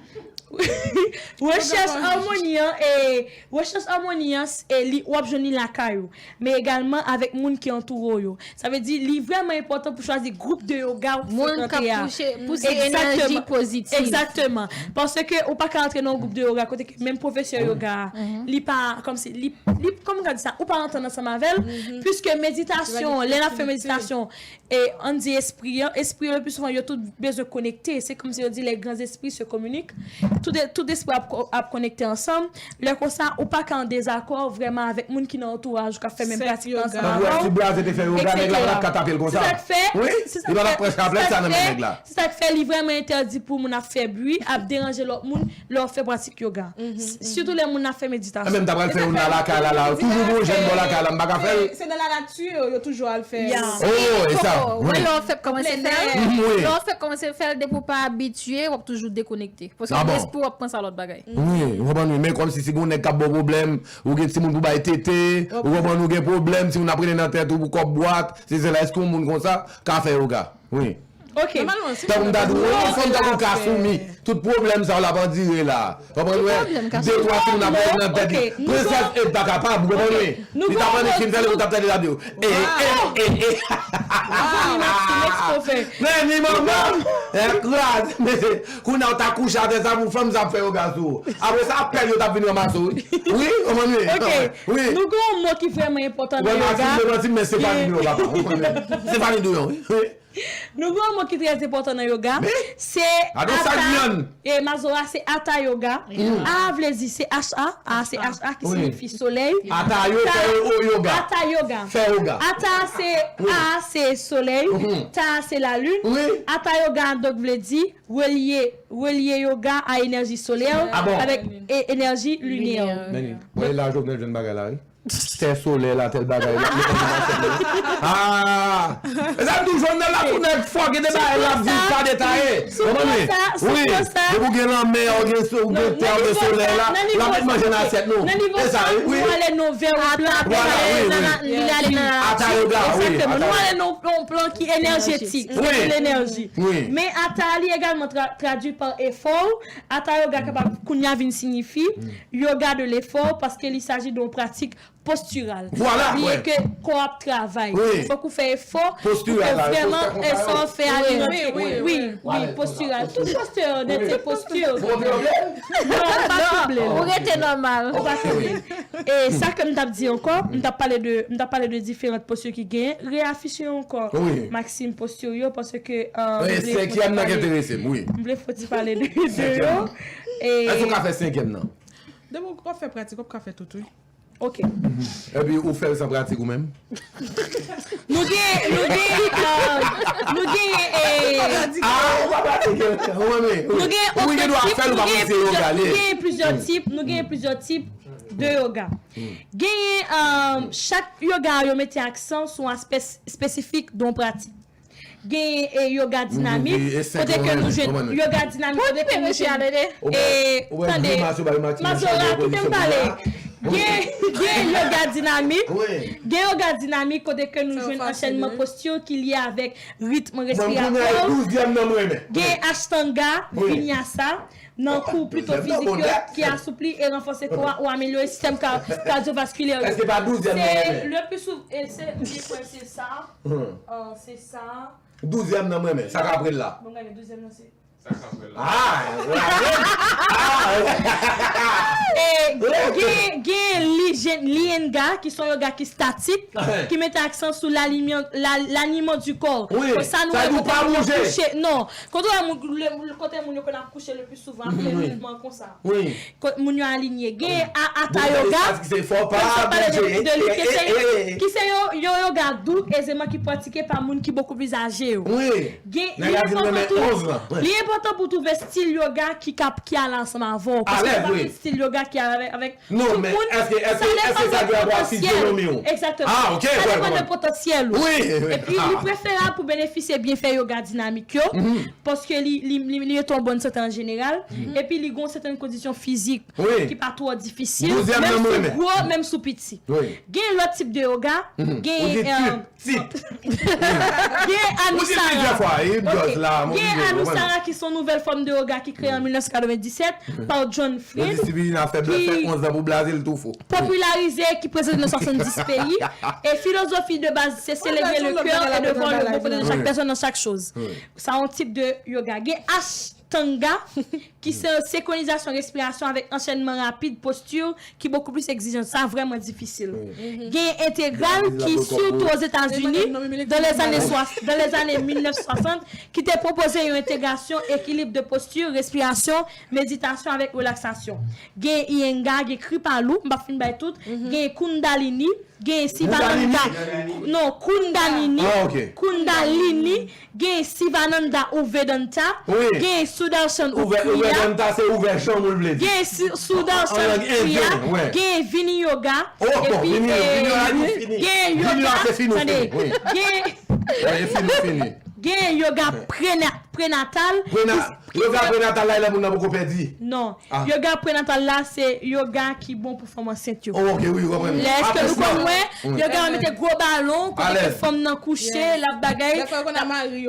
Rechèch amoni an, e rechèch amoni an, e li, w ap jwenn li lakay ou, men egalman avèk moun ki antoure w yo. Sa vle di, li vrèman enpòtan pou chwazi gwoup de yoga ou Moun k ap frekante a. Pouche, pouse enèji pozitif. Egzakteman. Paske ou pa ka antre nan yon gwoup de yoga kote ke menm pwofesè yoga a, li pa, kòmsi, li, li, kòman ka di sa, ou pa antann ansanm avè l, piske meditasyon, lè n ap fè meditasyon, e ann di espri an, espri yo, le pli souvan, yo tout bezwen konekte. Se kòmsi yo di les grands esprits se communiquent. Tout, tout espri ap, ap konekte ansanm. Lè konsa, ou pa ka an dezakò vrèman avèk moun ki nan antouraj ou k ap fè menm pratik la ansanm avè w. Tankou si Blaze te fè yoga, nèg la pa t ap ka tape l konsa. Se sa k fè, Wi, li pa t ap pran chaplèt sa nan men nèg la. Se sa k fè li vrèman entèdi pou moun ap fè bri, ap deranje lòt moun lè w ap fè pratik yoga. Sitou lè moun ap fè meditasyon. Menm ta pral fè youn la lakay la, la, toujou gon jèn bò lakay la, m pa ka fè l. Se nan lanati yo toujou al fè. Oh, e sa. Lè w fèk kòmanse fè l, Wi. Lè w fèk kòmanse fè l, depi w pa abitye, w ap toujou dekonekte. Paske Ah bon. Lespri w ap panse a lòt bagay. Wi, ou konprann wi, men kòmsi si gon nèg k ap ba w pwoblèm, ou gen timoun pou bay tete, ou konprann ou gen pwoblèm, timoun ap rele nan tèt ou pou kòb bwat, se sela, èske yon moun konsa ka fè yoga? Wi. Ok. Nòmalman, si Tankou m ta di w, yon fanm tankou Kasumi, tout pwoblèm sa yo l ap andire la. Konprann wè? De twa timoun ap rele nan tèt li. Prensès Ed pa kapab, ou konprann wi? Li t ap annik fin fè l, ou t ap tande l ap di w. E, e, e, e. Men ni manman, e kraz, men se, kounye a w ta kouche atè sa pou fanm sa ap fè yoga sou ou. Apre sa, apèl yo t ap vin ranmase w, wi. Wi, ou konprann wi? Ok. Wi. Nou gen yon mo ki vrèman enpòtan Ou nan konn yoga. Maxime Levantil, men se pa nimewo papa, ou konprann wi? Se pa nimewo, wi. Nou gen yon mo ki trè enpòtan nan yoga. Se Adon sa Hatha. Lyon. E Mazora, se Hatha Yoga. A vle di se H A, A se H A ki siyifi solèy. Ata yo fè yo yoga. Hatha Yoga. Fè yoga. Hatha se A se solèy, Tha se lalin. Wi. Hatha Yoga donk vle di relye relye yoga a enèji solè avèk enèji linè. Meni, bon, e la Jovenel jwenn bagay la, wi. Tè solè la, tèl bagay la. Ah! E sa m di w, Jovenel la, tout nèg fò, gen de bagay l ap di pa detaye. Konprann wi? Wi. Depi w gen lanmè, ou gen tè, ou gen solèy la, l ap met manje nan asyèt nou. E sa, wi. Nou ale nan vè yon plan. Vwala, wi, wi. Hatha yoga, wi. Egzakteman. Nou ale nan yon plan ki enèjetik, se de lenèji. Men hatha li egalman tradui pa efò. Hatha yoga kapab kounye a vin siyifi yoga de l'effort, paske li saji de yon pratik postiral. Vwala, wi. Ke kò ap travay. Wi. Fòk ou fè efò pou ke vrèman sa w fè a li rantre. Wi, wi, postiral. Tout postè nèt se posti. Non, pa pwoblèm. Ou rete nòmal. Ou pa pwoblèm. E sa ke m t ap di ankò, m t ap pale de, m t ap pale de diferan posti ki genyen. Reyafiche ankò Maxime posti yo, paske, euh, m vle fò ti pale. M vle fò ti pale de, de yo. Èske w ka fè senkyèm nan? Depi w ap fè pratik, w ap ka fè tout, wi. Ok. Epi ou fè l san pratik ou menm? Nou gen, nou gen, euh, nou gen, eh, ah, ou pa pratike, ou renmen, wi. Nou gen plizyè tip, nou gen plizyè tip, nou gen plizyè tip de yoga. Genyen, euh, chak yoga yo mete aksan sou aspè s-, espesifik de yon pratik. Genyen, eh, yoga dinamik, kote ke nou jwenn yoga dinamik, kote ke nou jwenn, eh, tande, Mazora, kite m pale. Gen, gen yoga dinamik, gen yoga dinamik kote ke nou jwenn anchènman posti ki lye avèk ritm respiratoire. Gen Ashtanga, Vinyasa, nan kou plito fizik yo, ki asoupli e ranfòse kò a ou amelyore sistèm ka-, kadyovaskilè yo. Èske pa douzèm nan? Se le pli souvan, e se, m te kwè se sa. Ah, se sa. Douzyèm nan mwen men, sa k apre l la. Bon, gade, douzyèm nan se. Sa k apre l la. Ah, ah, ah. E gen, gen Lijen-, Lienga, ki se yon yoga ki statik, ki mete aksan sou lalimyan-, la-, l'alignement du corps. Wi, sa nou wè kote moun yo kouche. Non, kote moun, le, kote moun yo konn ap kouche le pli souvan, ap fè mouvman konsa. Wi. Kot moun yo alinye. Gen a-, hatha yoga, ke m te pale de, de li, ki se, ki se yon, yon yoga dou, ezeman ki pratike pa moun ki bokou plis aje yo. Wi. Gen, li enpòtan tou, li enpòtan pou w twouve stil yoga ki kap, ki ale ansanm avè w. Paske gen anpil stil yoga ki ale avèk, avèk tout moun. Sa depann de potansyèl. Egzakteman. Sa depann de potansyèl ou. Epi li preferab pou benefisye byenfè yoga dinamik yo, paske li, li, li, li mete w an bòn sante an jeneral, epi li gen yon sètèn kondisyon fizik ki pa twò difisil, menm si w gwo, menm si w piti. Gen lòt tip de yoga, gen, euh, gen Anusara. Ok. Gen Anusara ki se yon nouvèl fòm de yoga ki kreye an mil nèf san katrevenndisèt pa John Friend, ki popilarize, ki prezante nan swasanndis peyi. E filozofi de baz se célébrer le cœur et de voir le bon côté de chaque personne dans chaque chose. Sa yon tip de yoga. Gen Ashtanga, ki se senkronizasyon respirasyon avèk anchènman rapid posti ki bokou plis egzijan. Sa vrèman difisil. Gen Integral ki, surtout aux États-Unis, dans les années swa-, dans les années mil nèf san swasant, ki te pwopoze yon entegrasyon ekilib de posti, respirasyon, meditasyon avèk relaksasyon. Gen Iyengar, gen Kripalu, m p ap fin bay tout, gen Kundalini, gen Sivananda. Non, Kundalini. Ah, ok. Kundalini, gen Sivananda ou Vedanta, gen Sudarshan ou Kriya. Vedanta se ouvè janm ou l vle di. Gen Su-, Sudarshan ou Kriya, gen Vini Yoga, epi, eh, gen yoga, tande, gen, gen yoga prena-, prenatal. Yoga prenatal la, e lè moun nan poko pèdi. Non. Yoga prenatal la, se yoga ki bon pou fanm ansent yo. Oh, ok, wi, konprann. Lè èske nou konn wè, yoga a mete gwo balon, kote ke fanm nan kouche, l ap bagay.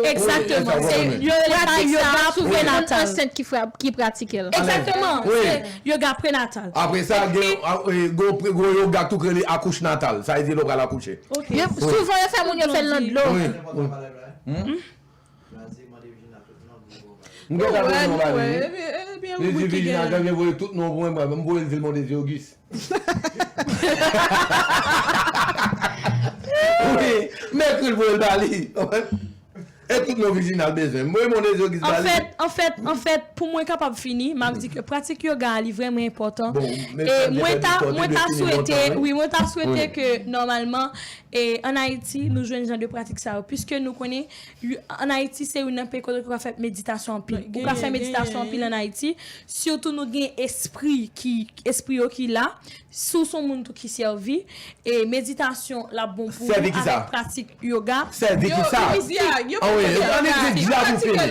Egzakteman. Se, yo rele sa yoga prenatal. Moun ansent ki fra-, ki pratike l. Egzakteman. Se yoga prenatal. Apre sa, gen, ah, eh, gwo pre-, gwo yoga tou k rele akouch natal. Sa vle di lè w pral akouche. Souvan, yo fè moun yo fè l nan dlo. Wi, wi. M gentan voye non ba li, wi. Li di Virginia, gentan voye tout non pou mwen, mwen, m voye l di l Mondésir Auguste. Wi, m ekri l voye l ba li. E Tout non Virginie al bezwen. Mwen, mon Désir Gizbali. Anfèt, anfèt, anfèt, pou mwen kapab fini, m ap di ke pratik yoga a, li vrèman enpòtan. Bon, e mwen ta, mwen ta swete, wi, mwen ta swete ke nòmalman, e ann Ayiti, nou jwenn jan de pratik sa yo. Piske nou konnen, ann Ayiti, se youn nan peyi kote ou ka fè meditasyon anpil. Ou ka fè meditasyon anpil ann Ayiti. Sitou nou gen espri ki, espri yo ki la. Si w se yon moun tou ki sèvi, e meditasyon l ap bon pou ou avèk pratik yoga. Sèvi kisa? Ann di di a pou fini.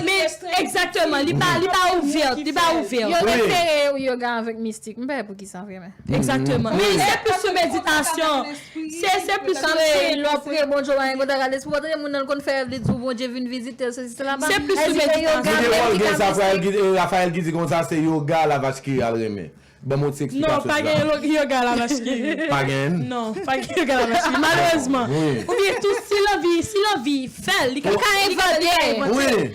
Men, egzakteman, li pa, li pa ouvè, li pa ouvè. Yo refere yoga avèk mistik. M pa wè poukisa, vrèman. Egzakteman. Men se plis sou meditasyon. Se, se plis sou. Lè w priye Bondye, w pa gen kontak ak lespri. Ou pa tande moun nan konn fè rèv, li di w Bondye vin vizite l, sesi, sela. Se plis sou meditasyon. Li te wòl gen Rafael ki, Rafael ki di konsa se yoga la vach ki al renmen. Ban m yon ti eksplikasyon sou sa. Non, pa gen yoga la vach ki. Pa gen? Non, pa gen yoga la vach ki. Malerezman. Oubyen tou, si l anvi, si l anvi fè l, li ka invante.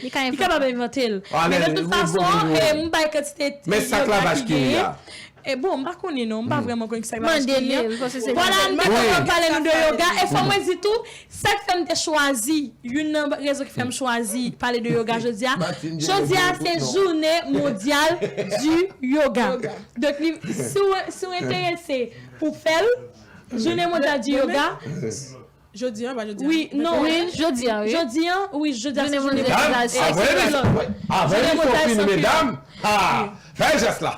Li kapab invante l. Men de tout fason, e, m bay kantite yoga ki genyen. E bon, m pa konnen non, m pa vrèman konnen ki sa k la achte li an. Vwala, m te kontan pale nou de yoga. E fò mwen di tou, sa k fè m te chwazi, youn nan rezon ki fè m chwazi pale de yoga jodi a, jodi a se jounen mondyal di yoga. Donk, li, si w, si w enterese pou fè l, jounen mondyal di yoga, Jodi a, pa jodi a. Wi, non. Wi, jodi a, wi. Jodi a, wi, jodi a se jounen mondyal san kilòt. Avan emisyon fini, medam, fè jès la.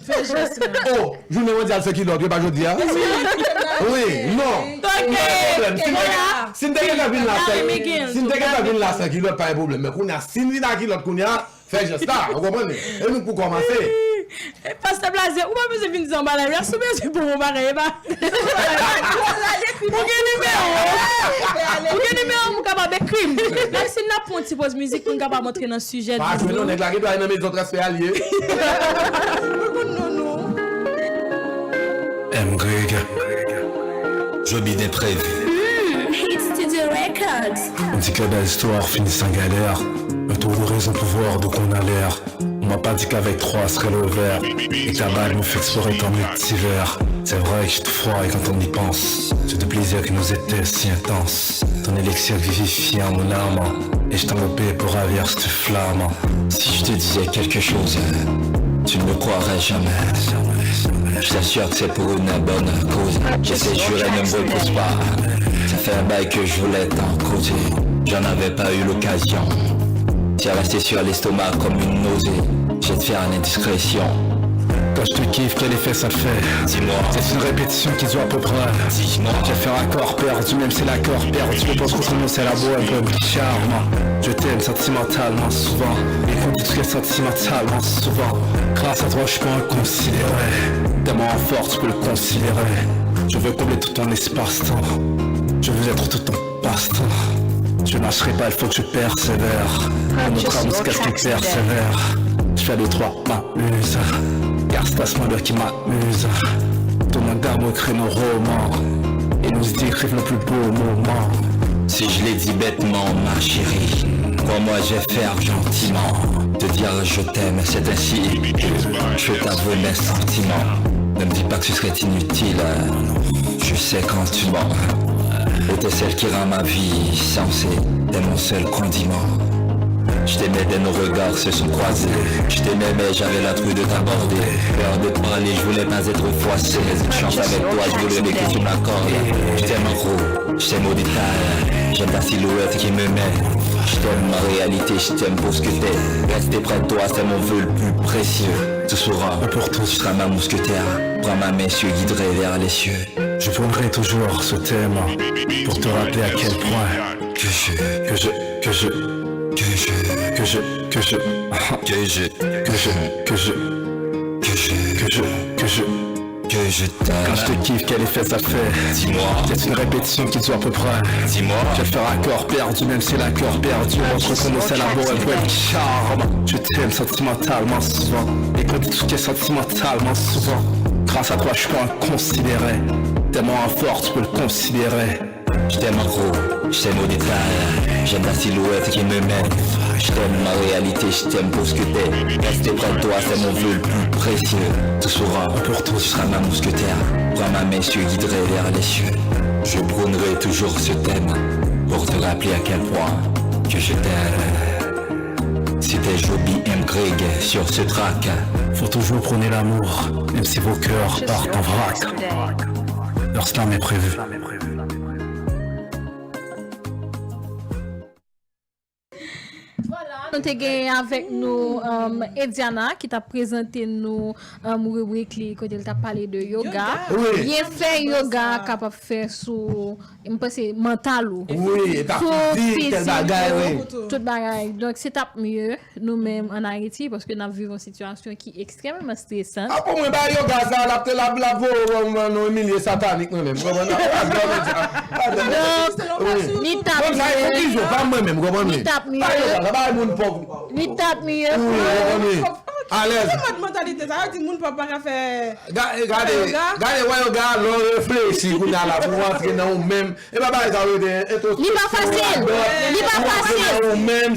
Fè jès la. Oh, jounen mondyal san kilòt, wi, pa jodi a. Wi, non. Pa gen pwoblèm. Si n te, si n te gentan vin la san, si n te gentan vin la san kilòt, pa gen pwoblèm. Men kounye a, si n vin ak kilòt kounye a, fè jès la, ou konprann? E nou pou kòmanse. Pastè Blaze, ou pa bezwen vin di anba live la, si w bezwen pou mwen bagay, e pa. Ou gen nimewo. Ou gen nimewo m, ou kapab ekri m. Menm si n ap pran yon ti poz mizik pou n kapab antre nan sijè di nou. Pa jwe non, nèg la gen dwa nan mezon transfè a l ye. M. Greg, Joby d'imprévu. Hmm, Hit Studio Records. On dit que la belle histoire finit sans galère, mais t'as eu raison pour voir d'où qu'on a l'air. On m'a pas dit qu'avec trois serait l'over, et ta bague me fait explorer ton multivers. C'est vrai que j'étais froid et quand on y pense, ce de plaisir qui nous était si intense. Ton élixir vivifiant mon âme, et je t'enveloppais pour ravir cette flamme. Si je te disais quelque chose, tu ne me croirais jamais. Je t'assure que c'est pour une bonne cause. J'ai séjouré, ne me repousse pas. Ça fait un bail que je voulais t'en causer. J'en avais pas eu l'occasion. Tu es resté sur l'estomac comme une nausée. Je vais te faire une indiscrétion. Quand je te kiffe, quel effet ça te fait? Dis-moi. C'est une répétition qui dure à peu près. Dis-moi. Je vais faire un corps perdu, même si l'accord perdu. Je pense qu'on se met à la boîte, un peu de charme. Je t'aime sentimentalement souvent. Et quand tu te sentimental, souvent. Grâce à toi, je suis pas inconsidéré. Tellement fort, tu peux le considérer. Je veux combler tout ton espace-temps. Je veux être tout ton passe-temps. Je lâcherai pas, il faut que je persévère. On notera jusqu'à ce qu'on persévère. Je fais deux, trois, m'amuse. Car c'est à ce moment qui m'amuse. Ton langage me crée nos romans. Et nous écrivons nos plus beaux moments. Si je l'ai dit bêtement, ma chérie, crois-moi, je vais faire gentiment. Te dire je t'aime, c'est ainsi que je t'avoue mes sentiments. Ne me dis pas que ce serait inutile. Je sais quand tu mens. Et t'es celle qui rend ma vie sensée. T'es mon seul condiment. Je t'aimais dès nos regards se sont croisés. Je t'aimais, mais j'avais la trouille de t'aborder. Peur de te parler, je voulais pas être froissé. Une chance avec toi, je voulais que tu m'accordes. Je t'aime en gros, je t'aime au détail. J'aime ta silhouette qui me met. Je t'aime en réalité, je t'aime pour ce que t'es. Rester près de toi, c'est mon vœu le plus précieux. Tu sauras, pour toi, tu seras ma mousquetaire. Prends ma main, je te guiderai vers les cieux. Je prendrai toujours ce thème pour te rappeler à quel point que je, que je, que je, que je, que je, que je, que je, que je, que je, que je, que je, que je, que je t'aime. Quand je te kiffe, quel effet ça te fait? Dis-moi. C'est une répétition qui dure à peu près. Dis-moi. Je vais faire un corps perdu, même si l'accord perdu. On se reconnaît, c'est la bohème, ouais, le charme. Je t'aime sentimentalement souvent. Et quand tu te sentimentalement souvent. Grâce à toi, je suis pas inconsidéré. Tellement fort, tu peux le considérer. Je t'aime en gros, je t'aime au détail. J'aime ta silhouette qui me mène. Je t'aime ma réalité, je t'aime pour ce que t'es. Rester près de toi, c'est mon vœu le plus précieux. Tu sauras, pour toi, tu seras ma mousquetaire. Prends ma main, je te guiderai vers les cieux. Je prônerai toujours ce thème. Pour te rappeler à quel point que je t'aime. C'était Joby M. Craig sur ce track. Faut toujours prôner l'amour, même si vos cœurs partent en vrac. Leur slam est prévu. Vwala, nou te gen avèk nou um, Ediana ki t ap prezante nou um, ribrik li kote l t ap pale de yoga. Byenfè yoga kapab fè sou, m panse, mantal ou, sou fizik ou, tout bagay. Donk, se t ap mye nou menm ann Ayiti paske n ap viv yon sitiyasyon ki ekstrèmeman stresan. A pou mwen, bay yoga sa, l ap te l ap voye w nan yon milye satanik mwen menm. Donk, li t ap mye. Li t ap mye. Li t ap mye pou. Alèz. Ki mòd mantalite sa? Yo di moun pòv pa ka fè. Gade, gade, wè yoga, lè w reflechi kounye a la pou w antre nan ou menm. E pa bagay sa yo rele entwospeksyon. Li pa fasil. Li pa fasil.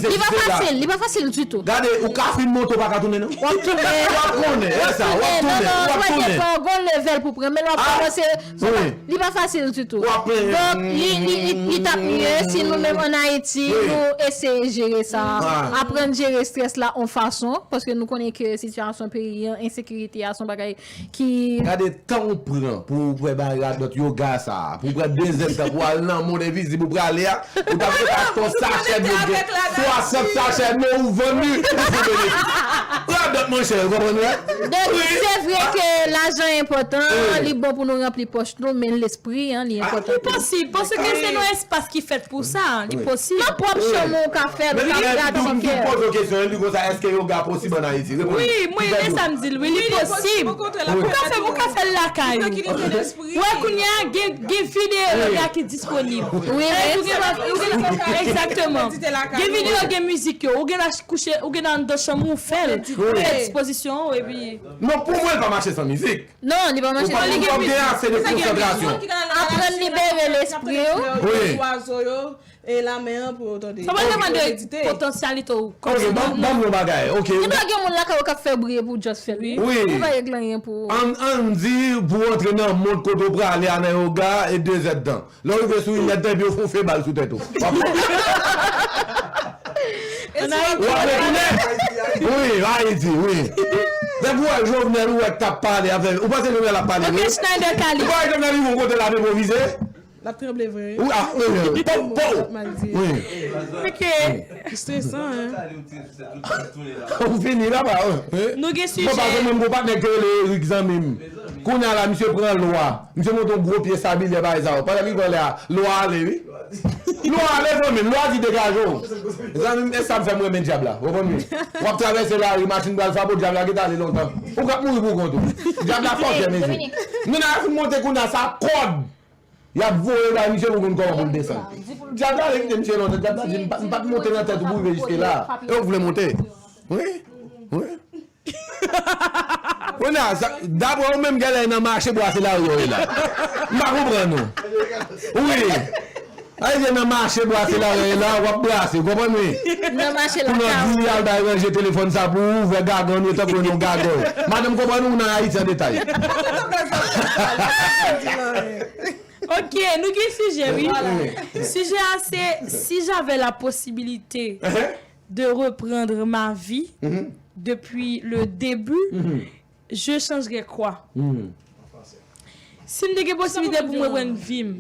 Li pa fasil. Li pa fasil ditou. Gade, ou ka fin monte, ou pa ka tounen non. W ap tounen. W ap tounen. E sa, w ap tounen. W ap tounen. Ou gon level pou pran, men lè w ap kòmanse. Li pa fasil ditou. Donk, li, li, li, li t ap mye si nou menm ann Ayiti, nou eseye jere sa. Aprann jere strès la yon fason, paske nou konnen ke sitiyasyon peyi an, ensekirite a, se yon bagay ki. Gade tan ou pran pou ou pran bagay radòt yoga sa, pou ou pran de zèdtan pou al nan mond envizib ou prale a, ou t ap ret achte yon sachè dlo gen swasant sachè dlo ou vann li, ou fè benefis. Radòt monchè, ou konprann mwen? Donk, se vre ke lajan enpòtan, li bon pou nou ranpli pòch nou, men lespri an, li enpòtan tou. Li posib, paske se yon espas ki fèt pou sa, li posib. Nan pwòp chanm ou ka fè l, ou ka gade yon kè. Li poze w kesyon, li di konsa, èske yoga posib ann Ayiti? Reponn mwen. Wi, mwen, men sa m di l, wi, li posib. Ou ka fè, ou ka fè l lakay ou. Wè, kounye a, gen, gen videyo yoga ki disponib. Wi, wi. Egzakteman. Gen videyo, gen mizik yo. Ou gen la kouche, ou gen anndan chanm ou, ou fè l. Ou fè dispozisyon ou, epi. Non, pou mwen, l pa mache san mizik. Non, li pa mache san mizik. Ou pap gen ase de konsantrasyon. Aprann libere lespri w. Wi. Zwazo yo. E lamen an pou yo tande. Sa pa depann de potansyalite w kòm moun. Ok, ban m yon bagay. Ok. Gendwa gen moun lakay ou k ap fè bri epi w just fè l. Wi. Ou pa regle anyen pou ou. Ann, ann di pou w antre nan mond kote w prale a nan yoga e de zèdtan. Lè w rive sou inèdtan epi yo fè yon fe bal sou tèt ou. W ap retounen. Wi, Ayiti, wi. Depi w wè Jovenel ou wè k t ap pale avè, ou panse Jovenel ap pale vre? Ou pa wè Jovenel rive yon kote l ap enpwovize? L ap tranble vre wi. Wi, a, wi, wi. Po, po. Wi. Ok. Li stresan, en. Ou fini la, ba, wi. Nou gen sijè. Bon, paske mwen, m gon patnè ki rele Eric, zanmi m. Kounye a la, misye pran lwa. Misye monte yon gwo pye sabilye bagay sa yo. Pandan li pran lè a, lwa ale, wi. Lwa ale, zanmi m. Lwa di degaje w. Zanmi m, e sa m fè m renmen dyab la. Ou konprann, wi? W ap travèse lari, machin pral frape w, dyab la gentan ale lontan. Ou k ap mouri pou kont ou. Dyab la fòkè, mesye. Menaj fin monte kounye a, sa kòd. Y ap voye bay misye pou konn kòman pou l desann. Dyab la ale kite misye lontan. Dyab la di, m pa t monte nan tèt ou pou rive jiske la. E ou k vle monte? Wi. Wi. Kounye a, daprè ou menm, genlè nan mache bwase lari yo ye la. M pa konprann ou. Wi. Ayisyen nan mache bwase lari yo ye la, w ap bwase, ou konprann wi? Nan mache lakay ou. Pou nan di al bay ranje telefòn sa pou ou, ouvè gagann ou, tankou yon gagòy. Madanm konprann ou nan Ayiti an detay. Ok, nou gen sijè, wi. Sijè a se, si j'avais la possibilité de reprendre ma vie depuis le début, je changerais quoi? Si m te gen posiblite pou m reprann vi m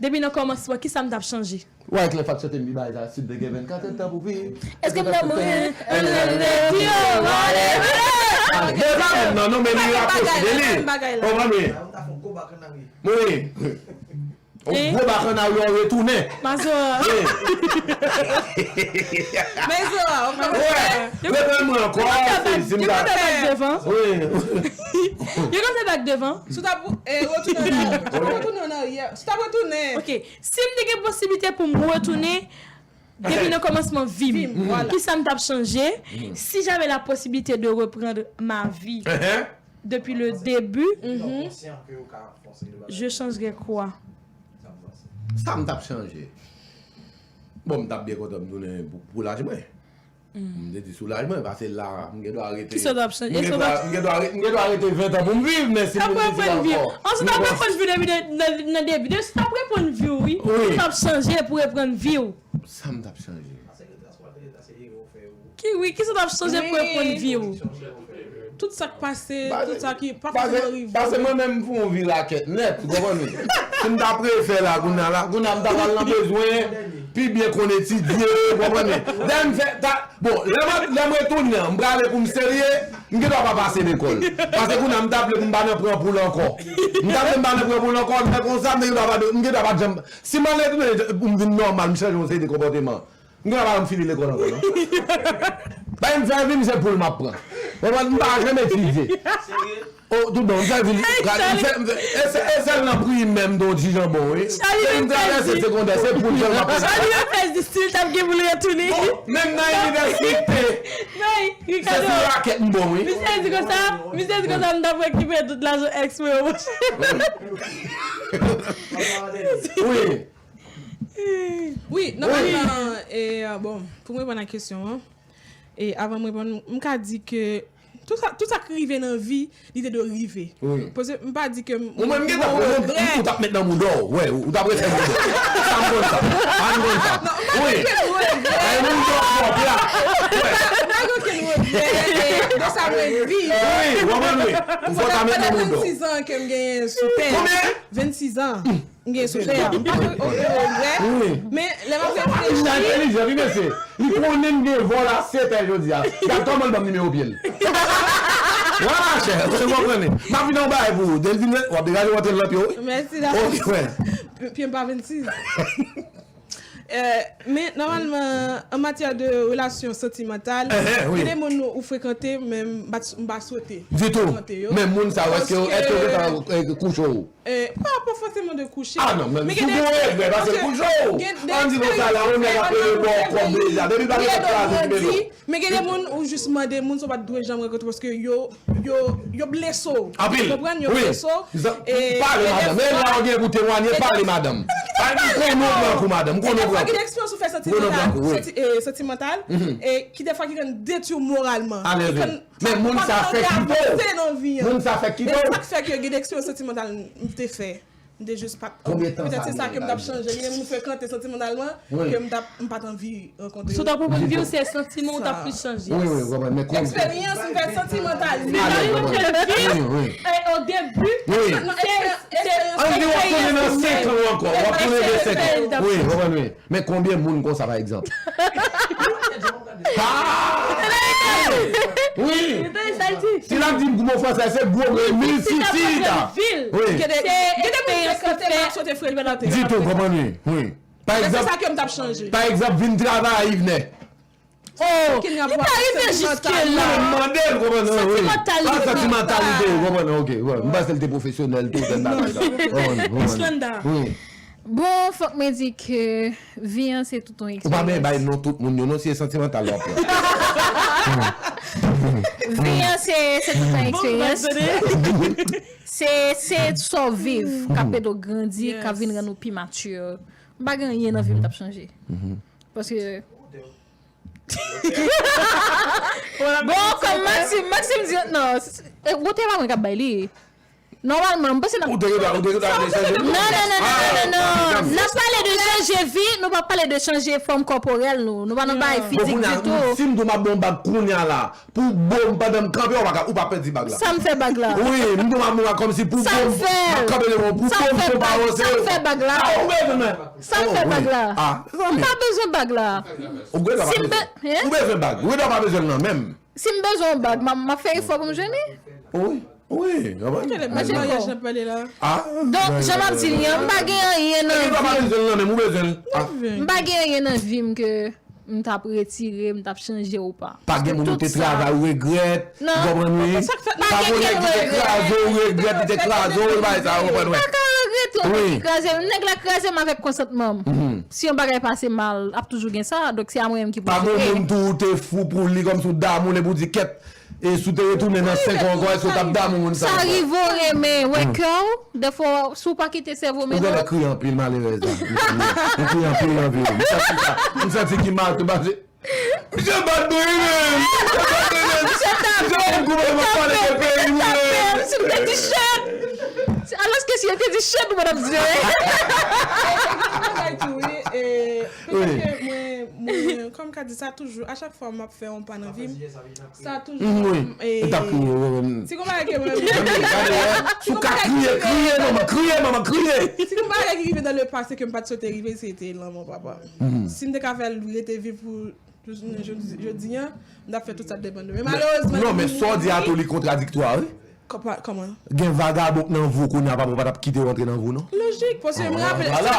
depi nan kòmansman, kisa m t ap chanje? Ou wè klè fak chante m di bagay sa, si m te gen vennkat èdtan pou viv. Èske m nan mouri? Di yo, wale. Deja menm nan non, men li rapwoche de li. Konprann wi. Mouri. Yon gwo bakanna yo retounen. Mazora. Mazora, ou konprann? Reprann mwen ankò. Yo konn fè bak devan. Yo konn fè bak devan. Si w t ap retounen an aryè, si w t ap retounen. Ok. Si m te gen posiblite pou m retounen depi nan kòmansman vi m, kisa m t ap chanje? Si j'avais la possibilité de reprendre ma vie depuis le début, je changerais quoi? Sa m t ap chanje. Bon, m t ap byen kontan m tounen pou laj mwen. M te di soulajman, paske la, m gen dwa rete. Kisa w t ap chanje? M gen dwa, m gen dwa re- m gen dwa rete ven tan pou m viv, men si m vin isi la ankò. An, si w t ap reprann vi w depi de- nan, nan debi, si w t ap reprann vi w, wi. Wi. Kisa w t ap chanje pou reprann vi w? Sa m t ap chanje? Ki wi, kisa w t ap chanje pou reprann vi w? Tout sa k pase, tout sa ki pa fòseman rive. Paske mwen menm m fè yon vi rakèt nèt, ou konprann wi? Si m ta prefè la, kounye a la, kounye a m ta pral nan bezwen, pi byen konn etidye, ou konprann wi? Lè m fè, ta, bon, lè mwen, lè mwen retounen an, m prale pou m serye, m gen dwa pa pase lekòl. Paske kounye a m ta vle pou m pa nan pran poul ankò. M ta vle m pa nan pran poul ankò, lè konsa, m gen dwa pa, m gen dwa pa janm, si m al retounen pou m vin nòmal, m chanje yon seri de konpòteman. M gen pa m fini lekòl ankò, non. Bay m fè vi m se poul m ap pran. Konprann? M pa janm etidye. Oh, tout bon, m fè vi m fè, m fè, e sè- e sèl nan primè m te yon ti jan bon, wi. Lè m travèse segondè, se poul sèl m ap pran. Chali Lopez di si l t ap gen pou l retounen. Bon, menm nan inivèsite, se sou rakèt m bon, wi. Misye di konsa, misye di konsa, m t ap rekipe tout lajan èks mwen yo, monchè. Wi. Wi, nòmalman, e, bon, pou m reponn a kesyon an, e avan m reponn, m ka di ke tout sa, tout sa k rive nan vi, li te dwe rive. Wi. Paske m pa di ke m, ou menm gen tan, ou t ap met nan mouda w, wè, ou t ap rete mouda w. Sa m konn sa. Sa m konn sa. Wi. Ay, mouda w pwòp la. Wè. M pa gen okenn regrè de sa mwen viv. Wi, w konprann, wi. Ou fò ta met nan mouda w. Pandan vennsis an ke m genyen sou tè. Konbyen? Vennsis an. M gen sou tè a. M pa gen okenn regrè. Men lè m ap reflechi. Li entèlijan, wi, mesye. Li konnen m gen vòl a sèt è jodi a. Gad kòman l ban m nimewo pye l. Wè, machè, ou konprann. M ap vin yon bagay pou ou. Dèl vin, w ap degaje w antre l nan pye w, wi. Mèsi, la. Ok, wè. Pye m pa vennsis. Euh, men, nòmalman, an matyè de relasyon santimantal, gen de moun ou frekante, men m pa, m pa swete frekante yo. Ditou. Men moun sa yo, èske, èske yo gentan, eh, kouche w? Eh, pa, pa fòseman de kouche. Ah non, men si w gen yon regrè, paske kouche w. Ann di konsa la, yon nèg ap rele ba w kòb deja. Depi pa gen kòb kraze, ki bebe. Men gen de moun ou jis mande moun sa w pa t dwe janm rankontre paske yo, yo, yo blese w. Anpil. Ou konprann? Yo blese w. E pale, madanm. E la ou gen pou temwanye, pale, madanm. Ay, m konnen w pran kou, madanm. M konnen w pran kou. Gen eksperyans ou fè santimantal, santi- eh, santimantal, e ki defwa ki konn detwi w moralman. Men moun sa fèk kite w. Moun sa fèk kite w. Men sa k fè ke gen de eksperyans santimantal m te fè. M te jis pa t. Konbyen tan sa? Petèt se sa ke m t ap chanje. Gen moun m frekante santimantalman ke m t ap, m pa t anvi rankontre yo. Si w t ap reprann vi w, se santiman ou t ap plis chanje. Wi, wi, w konprann, men konbyen? Eksperyans m fè santimantalman. Wi, wi. Wi. Eh, o debi, se, se eksperyans. Ann di w ap tounen nan senk an ankò. W ap tounen nan senk an. Wi, w konprann, wi. Men konbyen moun konsa, pa egzanp? Ah! Wi. Si l ap di m gwo mo fransè, se gwo mo misisita. Wi. Gen de, gen de moun frekante, m ap swete frekante. Ditou, konprann, wi. Wi. Pa egzanp, se sa ke m t ap chanje. Pa egzanp, vin travay a Yvenè. Oh, li pa rive jiske la. Mwen mande l, konprann, wi. Santimantalite. Ah, santimantalite, konprann, ok. M panse l te pwofesyonèl tou, tèl bagay sa. Konprann, konprann. Wi. Bon, fòk mwen di ke vi an se tout yon eksperyans. Ou pa bezwen bay non tout moun yo, non, si se santimantal w ap pran. Vi an se, se tout yon eksperyans. Se, se sa w viv, k ap ede w grandi, k ap vin rann ou pi mature. M pa gen anyen nan vi m t ap chanje. Paske Bon, kòm Maxime, Maxime di, non, s- s- e, wote pa mwen k ap bay li. Nòmalman, m panse n ap Ou te gentan, ou te gentan ale chanje non, non, non, non, non, non, non. N ap pale de chanje vi, nou pa pale de chanje fòm kòporèl nou. Nou pa nan bagay fizik ditou. Bon, kounye a, si m di w m ap ba w bag kounye a la, pou bon, pandan m kanpe, ou pa ka, ou pa pèdi bag la. Sa m fè bag la? Wi, m di w m ap ba w kòmsi pou bon, m ap kanpe devan w, pou bon, pou pa avanse. Sa m fè bag la? Ah, ou bezwen men. Sa m fè bag la? Ah, mezanmi. M pa bezwen bag la. Ou bezwen bag. Ou bezwen bag. Ou pa bezwen l nan men m. Si m bezwen yon bag, m ap, m ap fè efò pou m jwenn li. Wi, wi. Mwen se maryaj n ap pale la. Ah. Donk, jan m ap di li an, m pa gen anyen nan vi m. Ou pa bezwen l nan men m, ou bezwen l. Ah. M pa gen anyen nan vi m ke m t ap retire, m t ap chanje ou pa. Pa gen moun ou te travay, ou regrèt. Ou konprann, wi. Pa gen moun ki te kraze w, ou regrèt, li te kraze w, bagay sa, ou konprann, wi. M pa ka regrete yon nèg ki kraze m. Nèg la kraze m avèk konsantman m. Si yon bagay pase mal, ap toujou gen sa, donk se a mwen menm ki pou jere. Pa gen moun tou ou te fou pou li, kòmsi w damou l epi w di, kèt, e si w te retounen nan senk an ankò, èske w t ap damou moun sa ankò? Sa rive w renmen, wè kè w, dèfwa, si w pa kite sèvo mennen w. Ou genlè kriye anpil, malerèz la. Ou kriye anpil nan vi w. M santi sa. M santi ki mal tou, paske Misye bat bri menm. Misye tape. Misye konn kouman m ap pale de peyi m. Misye tape. Misye te di shit. Alòske si yo te di shit, ou pa t ap di anyen. Bagay tou, wi, e, petèt ke mwen, mwen, kòm ka di sa toujou, a chak fwa m ap fè yon pa nan vi m, sa toujou, mm, wi. E, li t ap kriye, wi, wi. Si gon bagay ke mwen, si gon bagay ki rive, kriye, manman, kriye, manman, kriye. Si gon bagay ki rive dans le passé ke m pa t swete rive, se te lanmò papa m. Si m te ka fè l rete viv pou jodi, jodi a, m t ap fè tout sa k depann de mwen. Men malerezman, non, men sa w di a tou, li kontradiktwa, wi. Kòman? Gen vagabon k nan vi w kounye a, papa w pa t ap kite w antre nan vi w, non. Lojik, paske mwen raple, vwala,